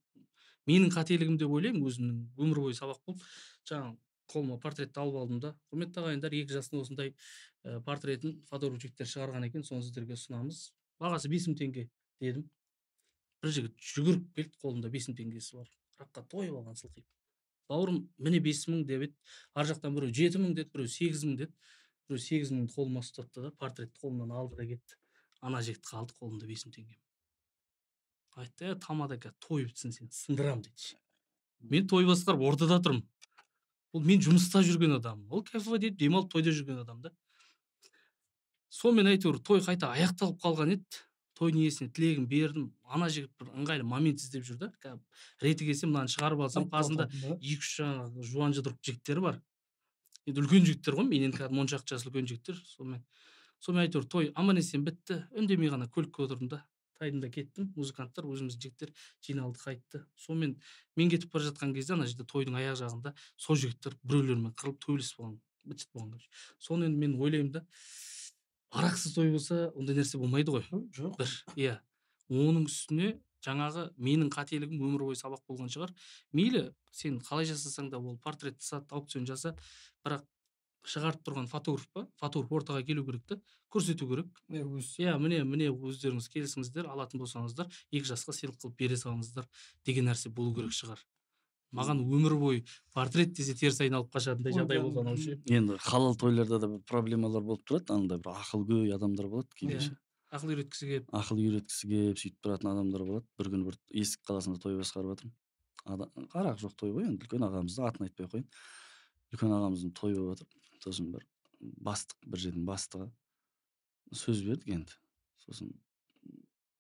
менің қателігім деп ойлаймын, өзімнің өмір бойы сабақ болып, жаңағы қолыма портретті алып алдым да. Құрметті ағайындар, екі жастың осындай портретін фотограф жігіттер шығарған екен, соны сіздерге ұсынамыз. Бағасы 5000 теңге дедім. Бір жігіт жүгіріп келді, қолында 5000 теңгесі бар. Араққа тойып алған сылқиып. Бауырым, міне 5000 деп еді. Ар жақтан біреу 7000 деді, біреу 8000 деді. Біреу 8000-ді қолыма ұстатты да, портретті қолымнан алды да кетті. Ана жігіт қалды қолында 5000 теңге. Айтты, тамада той бітсін сен, сындырам дейді. Мен той басқарып ортада тұрмын. Ол мен жұмыста жүрген адам. Ол кафеде деп демалып тойда жүрген адам да. Сонымен әйтеуір той қайта аяқталып қалған еді. Тойдың иесіне тілегін бердім. Ана жігіт бір ыңғайлы момент іздеп жүр да. Реті келсе мынаны шығарып алсам, қасында 2-3 жаңағы жуан жұдырық жігіттер бар. Енді үлкен жігіттер ғой, менен кәдімгі 10 шақты жас үлкен жігіттер. Сонымен әйтеуір той аман есен бітті. Үндемей ғана көлікке отырдым да. Тайдым да кеттім. Музыканттар, өзіміздің жігіттер жиналды, қайтты. Сонымен мен кетіп бара жатқан кезде ана жерде тойдың аяқ жағында сол жігіттер біреулермен қырылып төбелес болған, быт-шыт болған. Соны енді мен ойлаймын да, арақсыз той болса ондай нәрсе болмайды ғой. Жоқ. Бір, иә. Оның үстіне жаңағы менің қателігім өмір бойы сабақ болған шығар. Мейлі, сен қалай жасасаң да ол портретті сат, аукцион жаса, бірақ шығарып тұрған фотограф па? Фотограф ортаға келу керек та, көрсету керек. Иә, міне өздеріңіз келісіңіздер, алатын болсаңыздар, екі жасқа сыйлық қылып бере салыңыздар деген нәрсе болу керек шығар. Маған өмір бойы портрет десе теріс айналып қашатындай жағдай болған ау ше. Енді халал тойларда да бір проблемалар болып тұрады, андай бір ақылгөй адамдар болады кейде ше. Ақыл үйреткісі келіп. Ақыл үйреткісі келіп сөйтіп тұратын адамдар болады. Бір күні бір Есік қаласында той басқарып жатырмын. Арақ жоқ той ғой енді, үлкен ағамыздың атын айтпай қояйын. Үлкен ағамыздың тойы болып жатыр. Сосын бір бастық, бір жердің бастығы сөз бердік енді. Сосын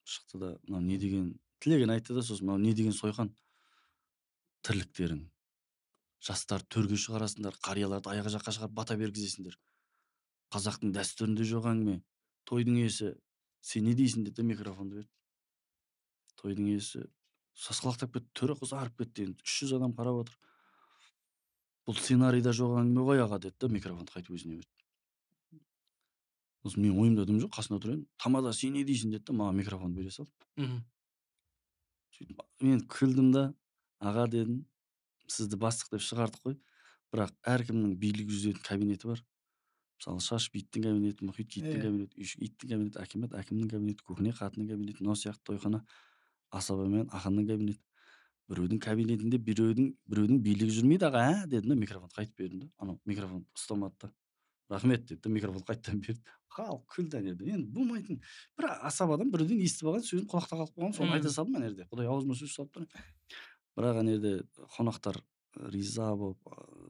шықты да, мынау не деген тілегін айтты да, сосын мынау не деген сойқан тірліктерің. Жастар төрге шығарасыңдар, қарияларды аяғы жаққа шығарып бата бергізесіңдер. Қазақтың дәстүрінде жоқ әңгіме. Тойдың иесі, сен не дейсің деді, микрофонды берді. Тойдың иесі сасқалақтап кетті, түрі қызарып кетті енді. 300 адам қарап отыр. Бұл сценарийда жоқ әңгіме ғой аға деді да, микрофонды қайтып өзіне берді. Сосын мен ойымда дым жоқ, қасында тұр едім. Тамада сен не дейсің деді да, маған микрофонды бере салды. Сөйтіп мен күлдім да, аға дедім, Сізді бастық деп шығардық қой, бірақ әркімнің билік жүргізетін кабинеті бар. Мысалы, шаш биттің кабинеті, мұхит киттің кабинеті, үйшік иттің кабинеті, акимат әкімнің кабинеті, кухня қатынның кабинеті, мынау сияқты тойхана асаба мен ақынның кабинеті. Біреудің кабинетінде біреудің билігі жүрмейді аға, ә дедім да, микрофонды қайтып бердім да. Анау микрофон ұстамады да, рахмет деді да, микрофонды қайтадан берді. Халық күлді ана жерде. Енді болмайтын бір асабадан біреуден естіп алған сөзім құлақта қалып қойған, соны айта салдым ана жерде. Құдай аузыма сөз салып тұр. Бірақ ана жерде қонақтар риза болып,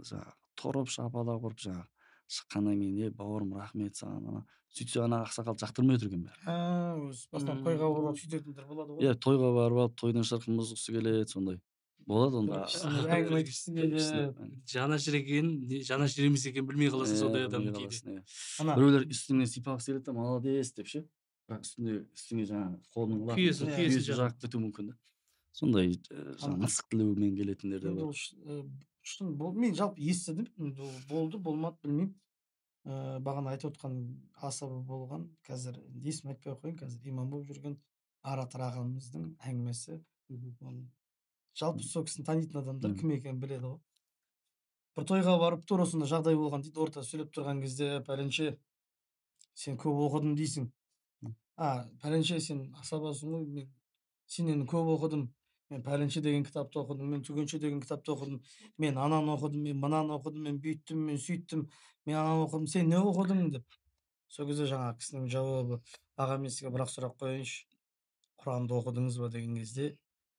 жаңағы тұрып шапалақ ұрып, жаңағы шыққаннан кейін, е бауырым, рахмет саған, ана сөйтсе ана ақсақал жақтырмай отыр екен бәрі. Өз басынан тойға барып сөйтетіндер болады ғой. Иә, тойға барып алып тойдан шырқын бұзғысы келеді, сондай болады онда. Әңгіме айтқысы келеді. Жанашыр екенін, жанашыр емес екенін білмей қаласың сондай адамның кейде. Біреулер үстіңнен сипағысы келеді да, молодец деп ше, бірақ үстіңе жаңағы қолының күйесі жағып кетуі мүмкін да. Сондай жаңағы мысық тілеумен келетіндер де бар. Шын, мен жалпы естідім, болды, болмады білмеймін. Бағана айтып отқан асаба болған, қазір есімін айтпай ақ қояйын, қазір имам болып жүрген Аратыр ағамыздың әңгімесі. Жалпы сол кісіні танитын адамдар кім екенін біледі ғой. Бір тойға барып тура сондай жағдай болған дейді, орта сөйлеп тұрған кезде, пәленше сен көп оқыдым дейсің. Пәленше сен асабасың ғой, мен сенен көп оқыдым. Мен пәленше деген кітапты оқыдым, мен түгенше деген кітапты оқыдым, мен ананы оқыдым, мен мынаны оқыдым, мен бүйттім, мен сөйттім, мен ананы оқыдым, сен не оқыдың деп. Сол кезде жаңағы кісінің жауабы, аға мен сізге бір-ақ сұрақ қояйыншы, Құранды оқыдыңыз ба деген кезде,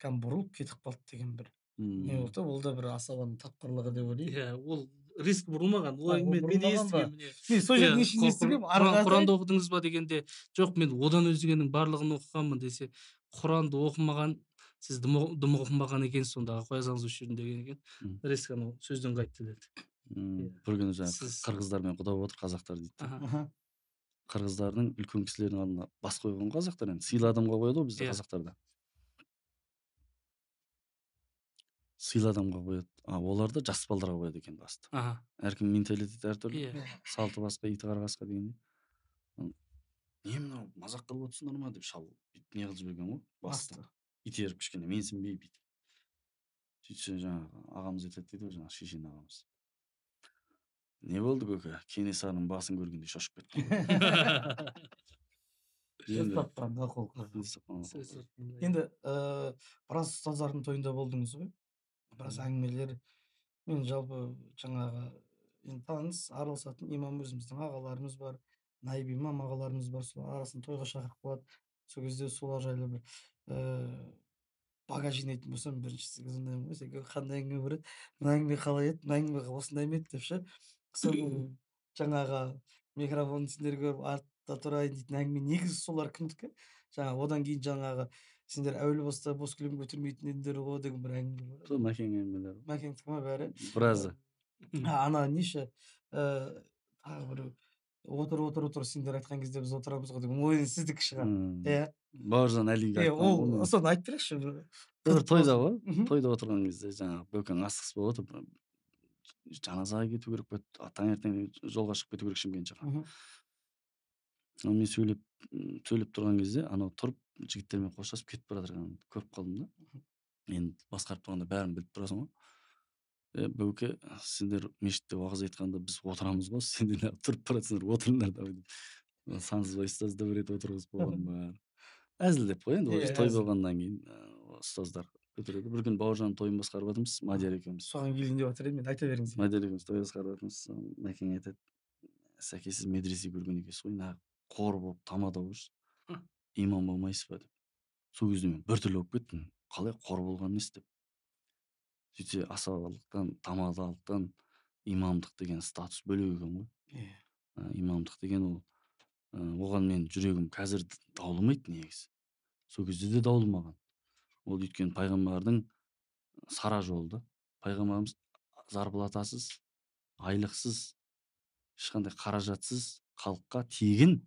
кәдімгі бұрылып кетіп қалды деген бір не болды, ол да бір асабаның тапқырлығы деп ойлаймын. Иә, ол риск бұрылмаған, ол әңгіме мен естігенмін. Мен сол жердің ішінде естігенмін. Құранды оқыдыңыз ба дегенде, жоқ, мен одан өзгенің барлығын оқығанмын десе, Құранды оқымаған, сіз дым оқымаған екенсіз, сонда қоя салыңыз осы жерден деген екен. Резко анау сөзден қайтты деді. Бір күні жаңағы қырғыздармен құда болып отыр қазақтар дейді. Қырғыздардың үлкен кісілердің алдына бас қойған қазақтар, енді сыйлы адамға қояды ғой бізде қазақтарда. Сыйлы адамға қояды. Олар да жас балдарға қояды екен басты. Әркім менталитеті әртүрлі, салты басқа, иті қарғасқа дегендей. Не мынау мазақ қылып отырсыңдар ма деп шал не қылып жіберген ғой басты. Итеріп кішкене менсінбей бүйтіп. Сөйтсе жаңағы ағамыз айтады дейді ғой, жаңағы шешен ағамыз. Не болды көке? Кенесарының басын көргенде шошып кеттім. Сөз тапқанға қол. Енді біраз ұстаздардың тойында болдыңыз ғой. Біраз әңгімелер. Мен жалпы жаңағы енді таныс, араласатын имам өзіміздің ағаларымыз бар, наиб имам ағаларымыз бар, сол арасын тойға шақырып қояды. Сол кезде солар жайлы бір багаж жинайтын болсам, бірінші сізге звондаймын ғой, сен қандай әңгіме бар еді, мына әңгіме қалай еді, мына әңгіме осындай ма еді деп ше. Соны жаңағы микрофонды сендер көріп артта тұрайын дейтін әңгіме негізі солар кімдікі? Жаңағы одан кейін жаңағы сендер әуел баста бос кілем көтермейтін едіңдер ғой деген бір әңгіме бар. Сол Мәкең әңгімелері. Мәкеңдікі ма бәрі? Біразы. Ана неше тағы біреу отыр сендер айтқан кезде біз отырамыз ғой деген ой сіздікі шығар. Иә. Бауыржан Әлиге айтқан. Ол соны айтып берейікші. Бір тойда ғой, тойда отырған кезде жаңағы бөкең асығыс болып отыр, жаназаға кету керек пе, таңертең жолға шығып кету керек Шымкент жаққа. Мен сөйлеп тұрған кезде анау тұрып жігіттермен қоштасып кетіп бара жатырғанын көріп қалдым да. Енді басқарып тұрғанда бәрін біліп тұрасың ғой. Бөке, сендер мешітте уағыз айтқанда біз отырамыз ғой, сендер тұрып бара жатсыңдар, отырыңдар давай деп. Сансызбай ұстазды бір рет отырғызып қойған бар. Әзілдеп қой енді, той болғаннан кейін ұстаздар көтереді. Бір күн Бауыржанның тойын басқарып жатырмыз, Мадияр екеуміз. Соған келейін деп жатыр едім, мен айта беріңіз. Мадияр екеуміз той басқарып жатырмыз. Мәкең айтады, сәке сіз медресе көрген екенсіз ғой, нағыз қор болып тамада болып жүрсіз, имам болмайсыз ба деп. Сол кезде мен біртүрлі болып кеттім, қалай қор болған несі деп. Сөйтсе асабалықтан, тамадалықтан имамдық деген статус бөлек екен ғой. Имамдық деген ол, оған мен жүрегім қазір дауламайды негізі. Сол кезде де дауламаған. Ол өйткені пайғамбардың сара жолы да. Пайғамбарымыз зарплатасыз, айлықсыз, ешқандай қаражатсыз халыққа тегін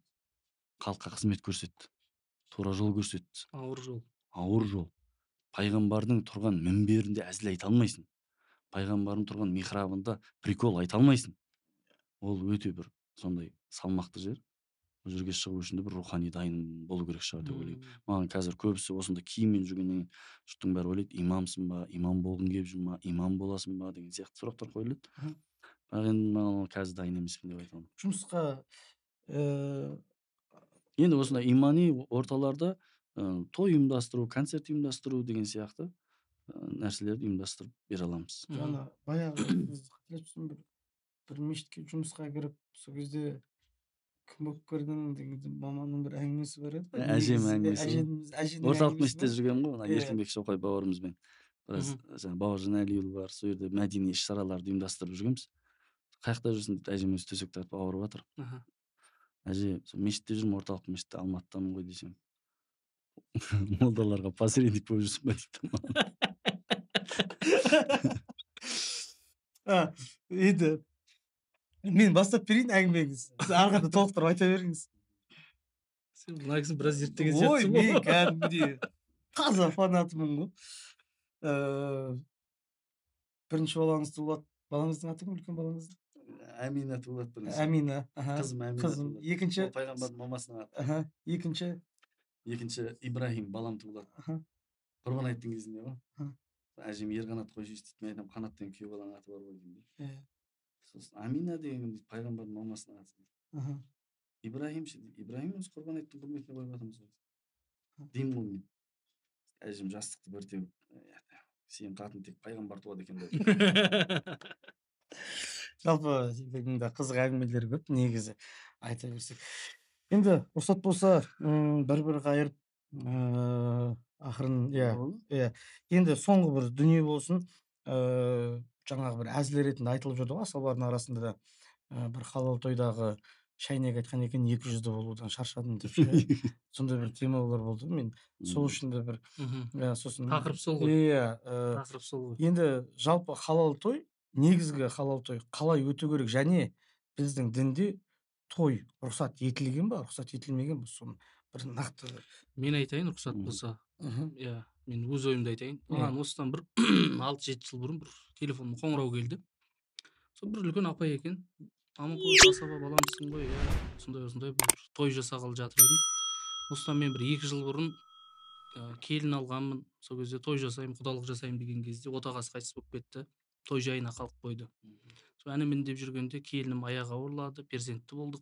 халыққа қызмет көрсетті. Тура жол көрсетті. Ауыр жол. Ауыр жол. Пайғамбардың тұрған мінберінде әзіл айта алмайсың. Пайғамбардың тұрған михрабында прикол айта алмайсың. Ол өте бір сондай салмақты жер. Ол жерге шығу үшін де бір рухани дайын болу керек шығар деп ойлаймын. Маған қазір көбісі осында киіммен жүргеннен кейін жұрттың бәрі ойлайды, имамсың ба, имам болғың келіп жүр ма, имам боласың ба деген сияқты сұрақтар қойылады. Бірақ енді маған ол қазір дайын емеспін деп айта алмаймын. Жұмысқа енді осындай имани орталарда той ұйымдастыру, концерт ұйымдастыру деген сияқты нәрселерді ұйымдастырып бере аламыз. Жаңа баяғы біз қателеспесем бір мешітке жұмысқа кіріп, сол кезде кім болып кірдің деген маманның бір әңгімесі бар еді. Әжем әңгімесі. Орталық мешітте жүргенмін ғой, мына Еркінбек Шоқай бауырымызбен. Біраз жаңа Бауыржан Әлиұлы бар, сол жерде мәдени іс-шараларды ұйымдастырып жүргенбіз. Қай жақта жүрсің дейді, әжем өзі төсек тартып ауырып жатыр. Әже, сол мешітте жүрмін, орталық мешітте, Алматыдамын ғой десем. Молдаларға посредник болып жүрсің ба дейді маған. Енді мен бастап берейін әңгімеңіз. Сіз ары қарата толықтырып айта беріңіз. Сен мына кісіні біраз зерттеген сияқтысың ғой. Ой, мен кәдімгідей таза фанатымын ғой. Бірінші балаңыз туылады. Балаңыздың аты кім, үлкен балаңыздың? Әмина туылады бірінші. Әмина. Қызым Әмина. Қызым. Екінші. Ол пайғамбардың мамасының аты. Екінші. Екінші Ибраһим балам туылады. Құрбан айттың кезінде ғой. Әжем Ерқанат қойшы дейді, мен айтамын Қанат деген күйеу баланың аты бар ғой деймін. Сосын Амина деген кім дейді, пайғамбардың мамасының аты дейді. Ибраһим ше дейді, Ибраһим өзі құрбан айттың құрметіне қойып жатырмыз ғой деймін ғой мен. Әжем жастықты бір теуіп, сенің қатын тек пайғамбар туады екен деп. Жалпы қызық әңгімелер көп негізі айта берсек. Енді рұқсат болса бір-бір қайырып ақырын, иә. Енді соңғы бір дүние болсын, жаңағы бір әзіл ретінде айтылып жүрді ғой, асабалардың арасында да бір халал тойдағы шайнек айтқан екен, 200-ді болудан шаршадым деп ше. Сондай бір темалар болды. Мен сол үшін де бір сосын тақырып сол ғой. Иә, тақырып сол ғой. Енді жалпы халал той, негізгі халал той қалай өту керек және біздің дінде той рұқсат етілген ба, рұқсат етілмеген ба, соны бір нақты мен айтайын, рұқсат болса. Иә, мен өз ойымды айтайын. Маған осыдан бір 6-7 жыл бұрын бір телефонға қоңырау келді. Сол бір үлкен апай екен. Аманқұл асаба баламсың ғой, иә, осындай бір той жасағалы жатыр едім. Осыдан мен бір 2 жыл бұрын келін алғанмын. Сол кезде той жасаймын, құдалық жасаймын деген кезде отағасы қайтыс болып кетті. Той жайына қалып қойды. Сол әні-міне деп жүргенде келінім аяғы ауырлады, перзентті болдық.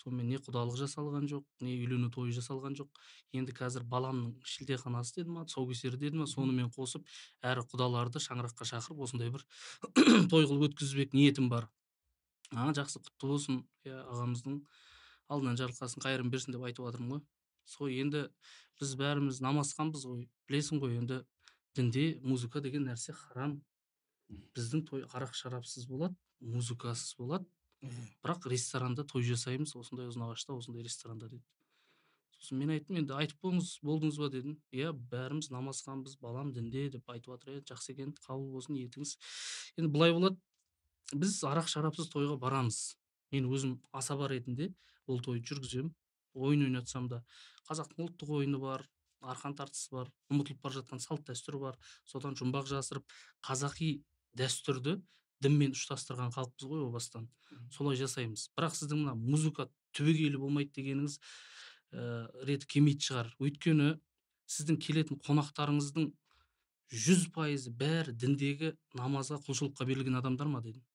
Сонымен не құдалық жасалған жоқ, не үйлену тойы жасалған жоқ. Енді қазір баламның шілдеханасы деді ма, тұсаукесері деді ма, сонымен қосып әрі құдаларды шаңыраққа шақырып осындай бір той қылып өткізбек ниетім бар. Жақсы, құтты болсын, иә, ағамыздың алдынан жарылқасын, қайырын берсін деп айтып жатырмын ғой. Сол енді біз бәріміз намазханбыз ғой, білесің ғой, енді дінде музыка деген нәрсе харам. Біздің той арақ шарапсыз болады, музыкасыз болады. Бірақ ресторанда той жасаймыз, осындай Ұзынағашта, осындай ресторанда деді. Сосын мен айттым, енді айтып болдыңыз ба дедім. Иә, бәріміз намазханбыз, балам дінде деп айтып жатыр, жақсы екен, қабыл болсын ниетіңіз. Енді былай болады, біз арақ шарапсыз тойға барамыз. Мен өзім асаба ретінде ол тойды жүргіземін, ойын ойнатсам да. Қазақтың ұлттық ойыны бар, арқан тартысы бар, ұмытылып бара жатқан салт дәстүр бар. Содан жұмбақ жасырып, қазақи дәстүрді дінмен ұштастырған халықпыз ғой о бастан. Солай жасаймыз. Бірақ сіздің мына музыка түбегейлі болмайды дегеніңіз реті келмейтін шығар. Өйткені сіздің келетін қонақтарыңыздың 100% бәрі діндегі намазға, құлшылыққа берілген адамдар ма дедім.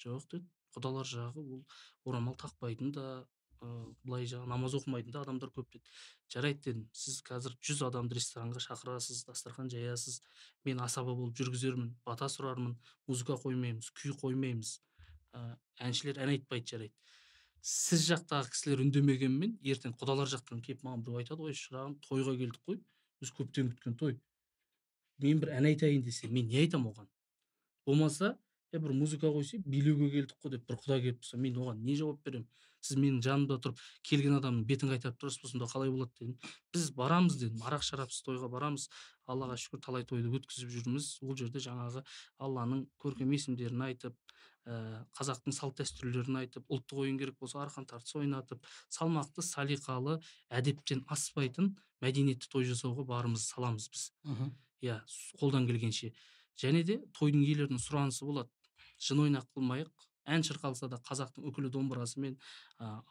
Жоқ деді. Құдалар жағы ол орамал тақпайтын да, былай жағы намаз оқымайтын да адамдар көп деді. Жарайды дедім. Сіз қазір 100 адамды ресторанға шақырасыз, дастархан жаясыз. Мен асаба болып жүргізермін, бата сұрармын, музыка қоймаймыз, күй қоймаймыз. Әншілер ән айтпайды, жарайды. Сіз жақтағы кісілер үндемегенмен, ертең құдалар жақтан келіп маған біреу айтады ғой, шырағым, тойға келдік қой, біз көптен күткен той. Мен бір ән айтайын десе, мен не айтам оған? Болмаса, бір музыка қойса, билеуге келдік қой деп бір құда келіп тұрса, мен оған не жауап беремін? Сіз менің жанымда тұрып, келген адамның бетін қайтарып тұрасыз, сонда қалай болады дедім. Біз барамыз дедім, арақ шарапсыз тойға барамыз. Аллаға шүкір, талай тойды өткізіп жүрміз. Ол жерде жаңағы Алланың көркем есімдерін айтып, қазақтың салт дәстүрлерін айтып, ұлттық ойын керек болса арқан тартыс ойнатып, салмақты, салиқалы, әдептен аспайтын мәдениетті той жасауға барымызды саламыз біз. Иә, қолдан келгенше. Және де тойдың иелерінің сұранысы болады. Жын ойнақ қылмайық, Ән шырқалса да қазақтың үкілі домбырасымен,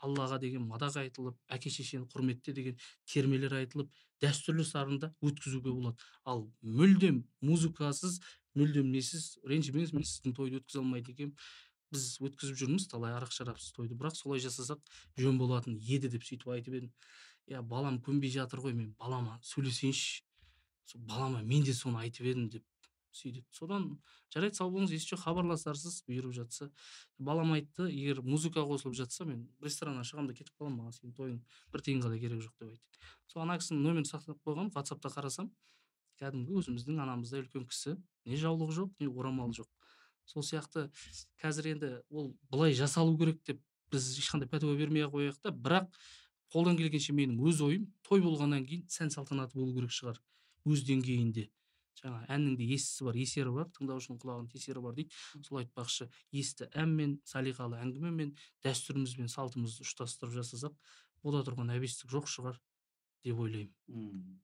Аллаға деген мадақ айтылып, әке шешені құрметте деген термелер айтылып, дәстүрлі сарында өткізуге болады. Ал мүлдем музыкасыз, мүлдем несіз, ренжімеңіз, мен сіздің тойды өткізе алмайды екенмін. Біз өткізіп жүрміз талай арақ шарапсыз тойды, бірақ солай жасасақ жөн болатын еді деп сөйтіп айтып едім. Я, балам көнбей жатыр ғой, мен балама сөйлесейінші, сол балама мен де соны айтып едім деп сөйтеді. Содан жарайды, сау болыңыз, ес жоқ, хабарласарсыз, бұйырып жатса. Балам айтты, егер музыка қосылып жатса, мен рестораннан шығамын да кетіп қаламын, маған сенің тойың бір тиынға да керек жоқ деп айтты. Сол ана кісінің нөмірін сақтап қойғанмын, WhatsAppта қарасам, кәдімгі өзіміздің анамыздай үлкен кісі, не жаулығы жоқ, не орамалы жоқ. Сол сияқты қазір енді ол былай жасалу керек деп біз ешқандай пәтуа бермей ақ қояйық та, бірақ қолдан келгенше менің өз ойым, той болғаннан кейін сән салтанаты болу керек шығар өз деңгейінде. Жаңа әннің де естісі бар, есері бар, тыңдаушының құлағының тесері бар дейді. Сол айтпақшы, есті әнмен, салиқалы әңгімемен, дәстүріміз бен салтымызды ұштастырып жасасақ, бола тұрған әбестік жоқ шығар деп ойлаймын.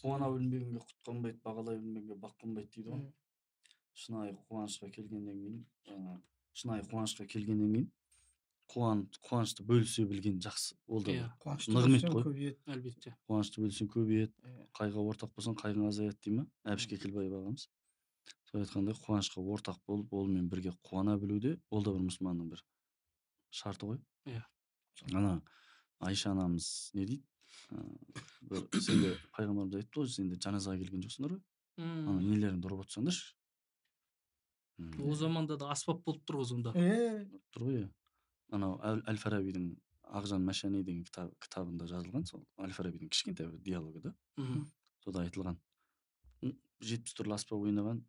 Қуана білмегенге құт қонбайды, бағалай білмегенге бақ қонбайды дейді ғой. Шынайы қуанышқа келгеннен кейін, шынайы қуанышқа келгеннен кейін қуанышты бөлісе білген жақсы. Ол да нығмет қой. Әлбетте. Қуанышты бөлсең көбейеді, қайғыға ортақ болсаң қайғың азаяды дей ма? Әбіш Кекілбаев ағамыз. Сол айтқандай, қуанышқа ортақ болып, олмен бірге қуана білу де, ол да бір мұсылманның бір шарты ғой. Иә. Ана Айша анамыз не дейді? Сенде пайғамбарымыз айтты ғой, сенде жаназаға келген жоқсыңдар ғой. Ана нелеріңді ұрып отырсаңдаршы. О заманда да аспап болып тұр ғой сонда. Тұр ғой, иә. Анау Әл-Фарабидің Ақжан Мәшәни деген кітабында жазылған, сол Әл-Фарабидің кішкентай бір диалогы да. Сонда айтылған. 70 түрлі аспап ойнаған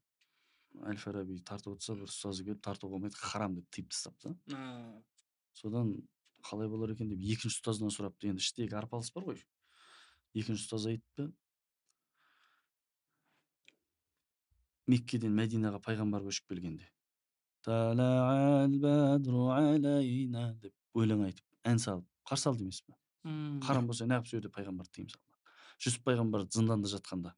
Әл-Фараби тартып отырса, бір ұстазы келіп тартуға болмайды, харам деп тыйып тастапты. Содан қалай болар екен деп екінші ұстазынан сұрапты. Енді іштегі арпалыс бар ғой. Екінші ұстаз айтты, Меккеден Мәдинаға пайғамбар көшіп келгенде Талаал бадру алайна деп өлең айтып, ән салып, қарсы алды емес пе? Харам болса, неғып сол жерде пайғамбар тыйым салды? Жүсіп пайғамбар зынданда жатқанда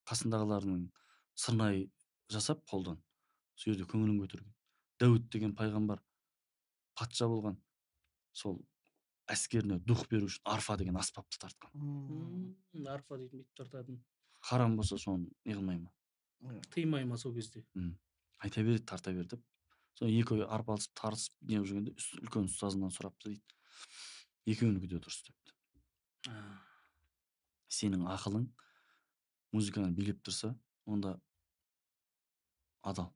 қасындағыларының сырнай жасап қолдан сол жерде көңілін көтерген. Дәуіт деген пайғамбар патша болған, сол әскеріне дух беру үшін арфа деген аспапты тартқан. Арфа дейтін бүйтіп тартатын. Харам болса соны не қылмай ма? Тыймай ма сол кезде? Айта береді, тарта берді деп. Соны екеуі арпалысып, тартысып не болып жүргенде үлкен ұстазынан сұрапты дейді. Екеуінікі де дұрыс депті. Сенің ақылың музыканы билеп тұрса, онда адал.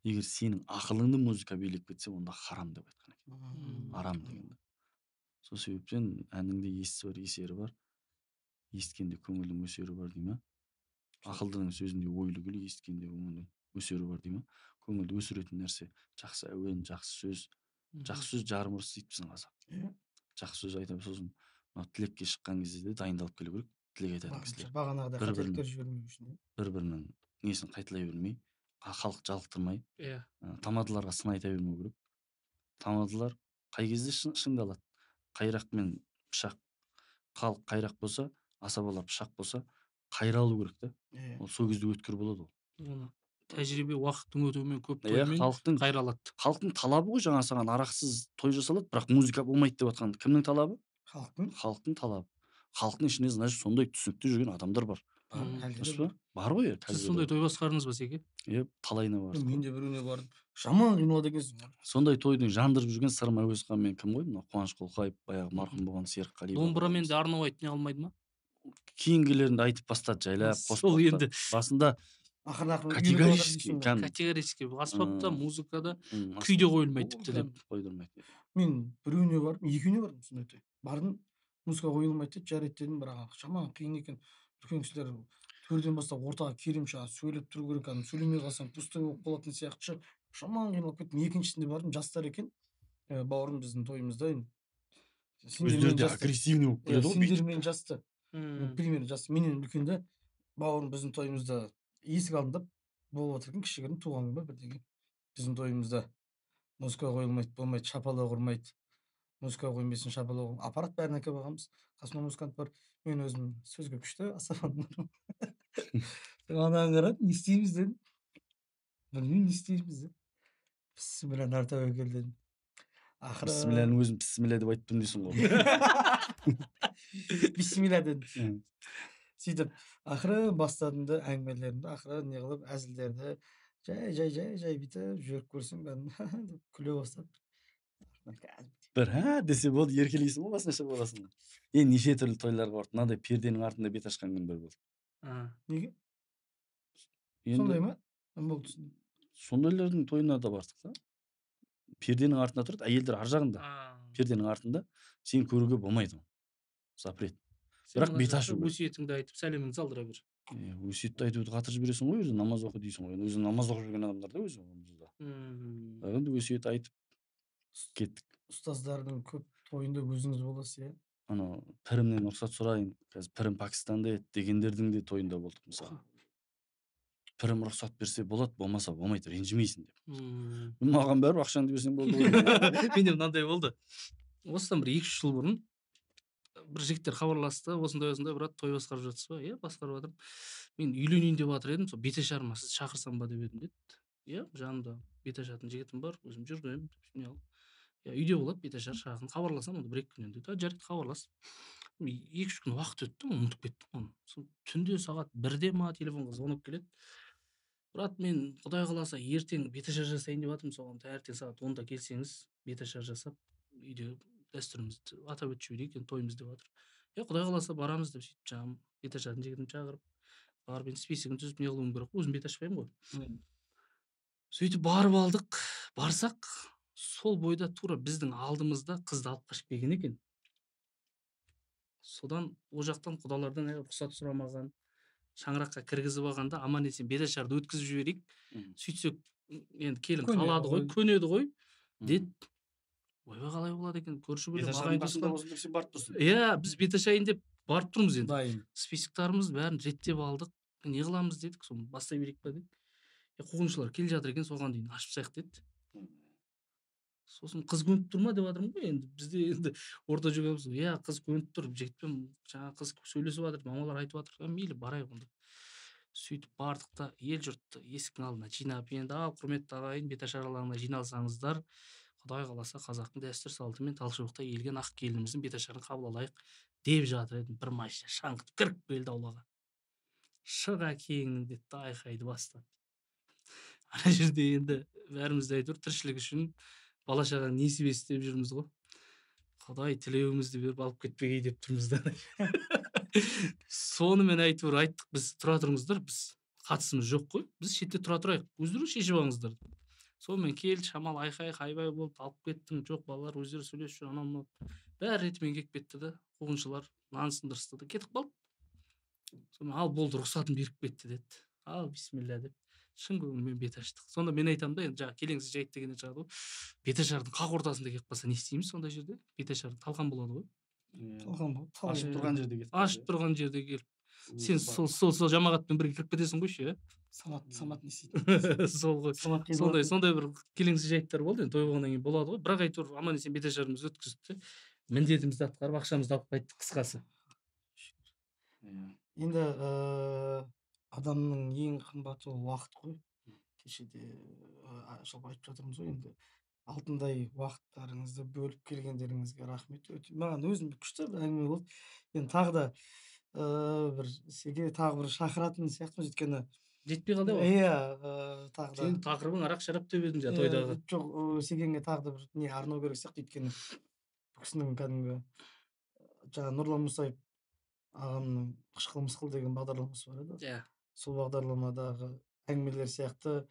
Егер сенің ақылыңды музыка билеп кетсе, онда харам деп айтқан екен. Арам дегенді. Сол себептен әннің де естісі бар, есері бар. Есіткенде көңілдің өсері бар дей ма? Ақылдының сөзінде ойлы гүл, есіткенде көңілдің өсері бар дей ма? Көңілді өсіретін нәрсе жақсы әуен, жақсы сөз. Жақсы сөз жарым ырыс дейді біздің қазақ. Жақсы сөз айтып, сосын мынау тілекке шыққан кезде де дайындалып келу керек. Тілек айтатын кісілер. Бағанағыдай қателіктер жібермеу үшін. Бір-бірінің несін қайталай бермей, халық жалықтырмай, тамадыларға сын айта бермеу керек. Тамадылар қай кезде шыңдалады? Қайрақ мен пышақ. Халық қайрақ болса, асабалар пышақ болса, қайралу керек та. Ол сол кезде өткір болады ол. Оны тәжірибе уақыттың өтуімен көп тоймен қайралады. Халықтың талабы ғой, жаңа саған арақсыз той жасалады, бірақ музыка болмайды деп жатқан кімнің талабы? Халықтың. Халықтың талабы. Халықтың ішінде, значит, сондай түсінікті жүрген адамдар бар. Дұрыс па? Бар ғой. Сіз сондай той басқардыңыз ба, Секе? Иә, талайына бардым. Мен де біреуіне бардым. Жаман қиналады екенсің. Сондай тойдың жандырып жүрген Сырым Әуезхан мен кім ғой? Мына Қуаныш Қолқаев, баяғы марқұм болған Серік Қалиев. Домбырамен де арнау айтып не алмайды ма? Кейінгілерінде айтып бастады, жайлап қосып. Сол енді басында ақырын-ақырын категорически, категорически аспапта, музыкада күй де қойылмайды тіпті деп. Қойдырмайды. Мен біреуіне бардым, екеуіне бардым сондай той. Бардым, музыка қойылмайды деді, жарайды дедім, бірақ жаман қиын екен. Үлкен кісілер төрден бастап ортаға келемше сөйлеп тұру керек, аны сөйлемей қалсаң пустой болып қалатын сияқты. Жаман қиналып кеттім. Екіншісінде бардым, жастар екен. Бауырым біздің тойымызда енді. Өздері де агрессивный болып келеді ғой. Сендермен жасты. Примерно жасты. Менен үлкен де бауырым біздің тойымызда есік алдында болып отыр екен, кішігірім туған күн ба бірдеңе. Біздің тойымызда музыка қойылмайды, болмайды, шапалақ ұрмайды. Музыка қоймайсың, шапалақ. Аппарат бәрін әкеліп алғанбыз. Қасымда музыкант бар. Мен өзім сөзге күшті, асабам. Анаған қарап, не істейміз дедім. Білмеймін, не істейміз деп. Бісміллә, нар тәуекел дедім. Ақыры Бісмілләнің өзін бісміллә деп айттым дейсің ғой. Бисмилля дедім. Сөйтіп ақыры бастадым да әңгімелерімді, ақыры не қылып, әзілдерді жай жай жай жай бүйтіп жіберіп көрсем, кәдімгі деп күле бастады. Бір «ха» десе болды, еркелейсің ғой, басына шығып аласың. Енді неше түрлі тойларға бардым. Мынадай перденің артында бет ашқан күндер болды. Неге? Енді Сондай ма? Болды, түсіндім. Сондайлардың тойына да бардық та. Перденің артында тұрады, әйелдер ар жағында. Перденің артында сені көруге болмайды. Запрет. Сен Бірақ мына бет жақта ашу керек. Өсиетіңді айтып, сәлеміңді салдыра бер. Е, өсиетті айтуды қатырып жібересің ғой, өзі намаз оқы дейсің ғой. Енді өзі намаз оқып жүрген адамдар да өзі онсыз да. Бірақ енді өсиет айтып кеттік. Ұстаздардың көп тойында өзіңіз боласыз, иә? Анау пірімнен рұқсат сұрайын, қазір пірім Пәкістанда еді дегендердің де тойында болдық мысалы. Пірім рұқсат берсе болады, болмаса болмайды, ренжімейсің деп. Маған бәрібір, ақшаңды берсең болды ғой. Менде мынандай болды. Осыдан бір 2-3 жыл бұрын бір жігіттер хабарласты, осындай осындай, брат, той басқарып жатсыз ба? Иә, басқарып жатырмын. Мен үйленейін деп жатыр едім, сол беташарыма сізді шақырсам ба деп едім деді. Иә, жанымда беташатын жігітім бар, өзім жүргенмін, не алып. Иә, үйде болады беташар, шағын, хабарласамын онда 1-2 күннен деді. Жарайды, хабарлас. 2-3 күн уақыт өтті, ұмытып кеттім оны. Сол түнде сағат 1-де ма телефонға звонок келеді. Брат, мен Құдай қаласа ертең беташар жасайын деп жатырмын, соған таңертең сағат 10-да келсеңіз, беташар жасап, үйде дәстүрімізді атап өтіп жіберейік, енді тойымыз деп жатыр. Иә, Құдай қаласа барамыз деп сөйтіп жаңағы беташардың жігітін шақырып, барып енді списогін түзіп не қылуым керек, өзім бет ашпаймын ғой. Сөйтіп барып алдық, барсақ, сол бойда тура біздің алдымызда қызды алып қашып келген екен. Содан ол жақтан құдалардан әлі рұқсат сұрамаған, шаңыраққа кіргізіп алғанда аман есен беташарды өткізіп жіберейік. Сөйтсек, енді келін Көнеді қалады ғой, ғой. Көнеді ғой деді. Ойбай, қалай болады екен, көрші көлем, Беташардың ағайын қасында туысқан. болсын деп сен барып тұрсың. Иә, біз беташайын деп барып тұрмыз енді. Дайын. Списоктарымыз бәрін реттеп алдық. Не қыламыз дедік, соны бастай берейік па дедік. Қуғыншылар келе жатыр екен, соған дейін ашып тастайық деді. Сосын қыз көніп тұр ма деп жатырмын ғой енді, бізде енді орта жүгеміз. Иә, қыз көніп тұр, жігітпен жаңа қыз сөйлесіп жатыр, мамалар айтып жатыр. Мейлі, барайық онда. Сөйтіп бардық та ел жұртты есіктің алдына жинап, енді ал құрметті ағайын, беташар алаңына жиналсаңыздар, Құдай қаласа қазақтың дәстүр салтымен талшыбықта иілген ақ келініміздің беташарын қабыл алайық деп жатыр едім. Бір машина шаңғытып кіріп келді аулаға. Шық әкеңнің деді да айқайды бастады. Ана жерде енді бәріміз де әйтеуір тіршілік үшін бала шағаның несібесі деп жүрміз ғой. Құдай тілеуімізді беріп алып кетпегей деп тұрмыз да. Сонымен әйтеуір айттық, біз тұра тұрыңыздар, біз қатысымыз жоқ қой, біз шетте тұра тұрайық, өздеріңіз шешіп алыңыздар. Сонымен келді, шамалы айқай хайбай болды, алып кеттің, жоқ, балалар өздері сөйлесіп жүр, анау мынау. Бәрі ретімен келіп кетті да, қуғыншылар нан сындырысты да кетіп қалды. Сонымен ал болды, рұқсатын беріп кетті деді. Ал бисмилля деп шын көңілмен бет аштық. Сонда мен айтамын да, енді жаңағы келеңсіз жайт дегеннен шығады ғой. Беташардың қақ ортасында келіп қалса не істейміз сондай жерде? Беташардың талқан болады ғой. Талқан болады, талай. Ашып тұрған жерде кетіп қалды, Ашып тұрған жерде келіп. Өзі Сен бар. сол жамағатпен бірге кіріп кетесің ғой ше, ә? Самат не істейді? Сол ғой. Самат қиналады. Сондай бір келеңсіз жайттар болды енді, той болғаннан кейін болады ғой. Бірақ әйтеуір аман есен беташарымызды өткіздік те, міндетімізді атқарып, ақшамызды алып қайттық қысқасы. Енді адамның ең қымбаты ол уақыт қой. Кеше де жалпы айтып жатырмыз ғой енді, алтындай уақыттарыңызды бөліп келгендеріңізге рахмет. Өте маған өзім күшті бір әңгіме болды. Енді тағы да бір сізге тағы бір шақыратын сияқтымыз, өйткені жетпей қалды ғой. Иә, тағы да. Сенің тақырыбың арақ шарап деп едің жаңа тойдағы. Жоқ, Секенге тағы да бір не арнау керек сияқты, өйткені бұл кісінің кәдімгі жаңа Нұрлан Мұсаев ағамның Қышқыл мысқыл деген бағдарламасы бар еді. Сол бағдарламадағы әңгімелер сияқты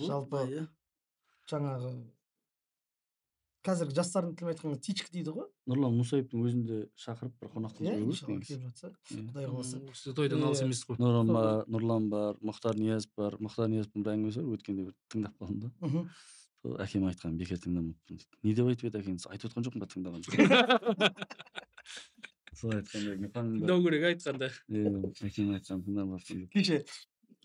жалпы жаңағы қазіргі жастардың тілімен айтқанда тичка дейді ғой. Нұрлан Мұсаевтың өзін де шақырып бір қонақ қылып Иә, жіберу керек иншалла негізі. келіп жатса, Құдай қаласа. Ол кісі тойдан алыс емес қой. Нұрлан бар, Нұрлан бар, Мұхтар Ниязов бар. Мұхтар Ниязовтың бір әңгімесі бар, өткенде бір тыңдап қалдым да. Сол әкем айтқан, бекер тыңдамаппын дейді. Не деп айтып еді әкеңіз? Айтып отқан жоқпын ба, тыңдаған жоқпын. Сол айтқанда мұхаң да- Тыңдау керек айтқанда. Иә, әкем айтқан тыңдамаппын деп. Кеше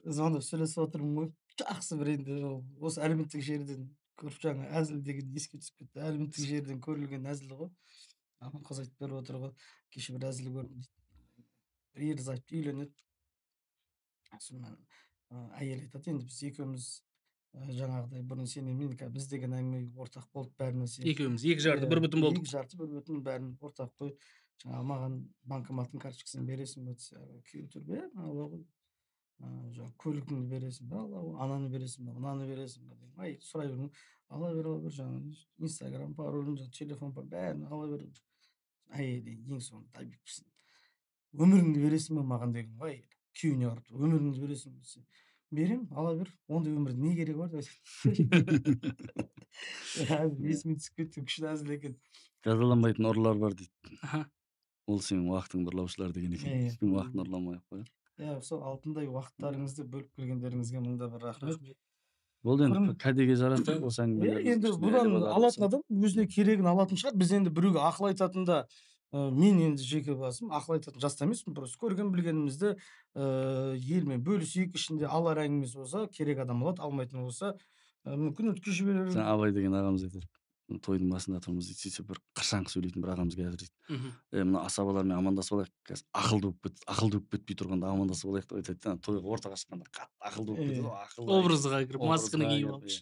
звондап сөйлесіп отырмын ғой. Жақсы бір енді ол осы әлеуметтік желіден көріп жаңа әзіл деген еске түсіп кетті. Әлеуметтік желіден көрілген әзіл ғой. Аманқос айтып беріп отыр ғой. Кеше бір әзіл көрдім дейді. Бір ерлі зайыпты үйленеді. Сонымен әйел айтады, енді біз екеуміз Жаңағыдай бұрын сен мен біз деген әңгіме ортақ болды бәрі нәрсе. Екеуміз екі жарты бір бүтін болдық. Екі жарты бір бүтін, бәрін ортақ қойып, жаңағы маған банкоматтың карточкасын бересің ба десе, күйеу тұрып, ала ғой. Жаңағы көлігіңді бересің ба, ала ғой, ананы бересің ба, мынаны бересің ба деген. Ай, сұрай бермей, ала бер, ала бер, жаңағы Инстаграм паролін, жаңағы телефон паролін, бәрін ала бер. Әйелі ең соңында добивпісің. Өміріңді бересің ба маған деген ғой, әйелі. Күйеуіне қарап тұр, өміріңді бересің бе десе, берем, ала бер, ондай өмірдің не керегі бар деп айтады. Есіме түсіп кетті, күшті әзіл екен. Жазаланбайтын ұрылар бар дейді. Ол сенің уақытыңды ұрлаушылар деген екен. Ешкім уақытын ұрламай ақ қояйық. Иә, сол алтындай уақыттарыңызды бөліп келгендеріңізге мың да бір рахмет. Болды енді, кәдеге жараса осы әңгімелеріміз Енді үстіне бұдан әлі болады алатын болса. адам өзіне керегін алатын шығар. Біз енді біреуге ақыл айтатын да, мен енді жеке басым ақыл айтатын жаста емеспін, просто көрген білгенімізді елмен бөлісейік, ішінде алар әңгімесі болса, керек адам алады, алмайтын болса, мүмкін өткізіп жіберер. Жаңа Абай деген ағамыз айтады, тойдың басында тұрмыз дейді, сөйтсе бір қыршаңқы сөйлейтін бір ағамыз келе жатыр дейді. Мына асабалармен амандасып алайық, қазір ақылды болып кет, ақылды болып кетпей тұрғанда амандасып алайық деп айтады да, тойға ортаға шыққанда қатты ақылды болып кетеді ғой, ақыл айтып, Образға кіріп, масканы образға киіп кіріп, алып. иә.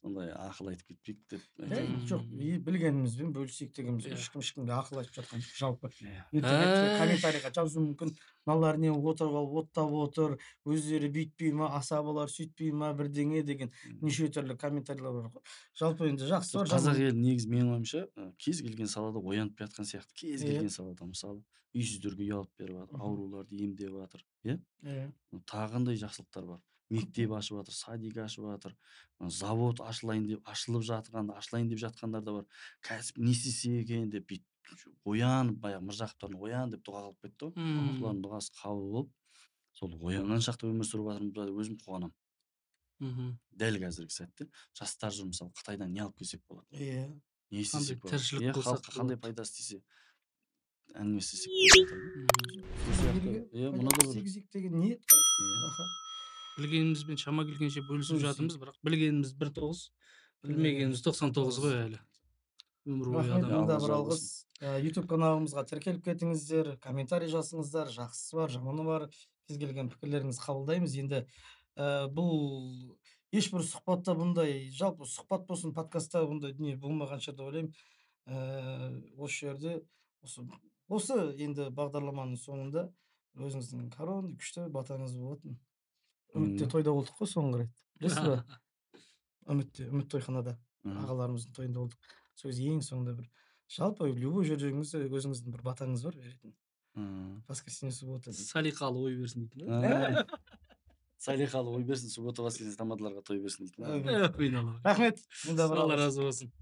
Сондай ақыл айтып кетпейік деп айтады. Жоқ, білгенімізбен бөлісейік дегеніміз, ешкім ешкімге ақыл айтып жатқан жоқ, жалпы. Ертең комментарийға жазуы мүмкін, мыналар не отырып алып оттап отыр, өздері бүйтпей ма, асабалар сөйтпей ма, бірдеңе деген неше түрлі комментарийлер бар ғой. Жалпы енді жақсы бар, Қазақ жаман. елі негізі менің ойымша, кез келген салада оянып жатқан сияқты. Кез келген салада, мысалы, үйсіздерге үй алып беріп жатыр, ауруларды емдеп жатыр, иә? Тағы қандай жақсылықтар бар? Мектеп ашып жатыр, садик ашып жатыр, завод ашылайын деп, ашылып жатқан, ашылайын деп жатқандар да бар. Кәсіп не істесе екен деп бүйтіп оянып, баяғы Міржақыптардың оян деп дұға қылып кетті ғой. Солардың дұғасы қабыл болып, сол оянған шақта өмір сүріп жатырмыз ба деп өзім қуанамын. Дәл қазіргі сәтте жастар жүр, мысалы, Қытайдан не алып келсек болады? Не істесек Қандай болады? тіршілік қылсақ Халыққа қандай болады? пайдасы тисе, әңгіме істесек болып жатыр да. Сол сияқты, Елге иә, мұны да бір тигізейік деген ниет қой. Білгенімізбен шама келгенше бөлісіп Бөлісейік. жатырмыз, бірақ білгеніміз бір тоғыз, білмегеніміз тоқсан тоғыз ғой әлі. Өмір бойы Рахмет, адам мың да Алла бір разы алғыс. болсын. YouTube каналымызға тіркеліп кетіңіздер, комментарий жазыңыздар, жақсысы бар, жаманы бар, кез келген пікірлеріңізді қабылдаймыз. Енді, бұл ешбір сұхбатта бұндай, жалпы сұхбат болсын, подкастта бұндай дүние болмаған шығар деп ойлаймын. Осы жерде осы енді бағдарламаның соңында өзіңіздің корон күшті батаңыз болатын. Үмітте тойда болдық қой соңғы рет. Білесіз бе? Үмітте, Үміт тойханада ағаларымыздың тойында болдық. Сол кезде ең соңында бір жалпы любой жерде жүргеніңізде өзіңіздің бір батаңыз бар беретін. Воскресенье, суббота дейді. Салиқалы ой берсін дейтін бе? Салиқалы ой берсін, суббота, воскресенье тамадаларға той берсін дейтін бе? Ой, айналайын. Рахмет. Мұнда бір Алла алғыс. разы болсын.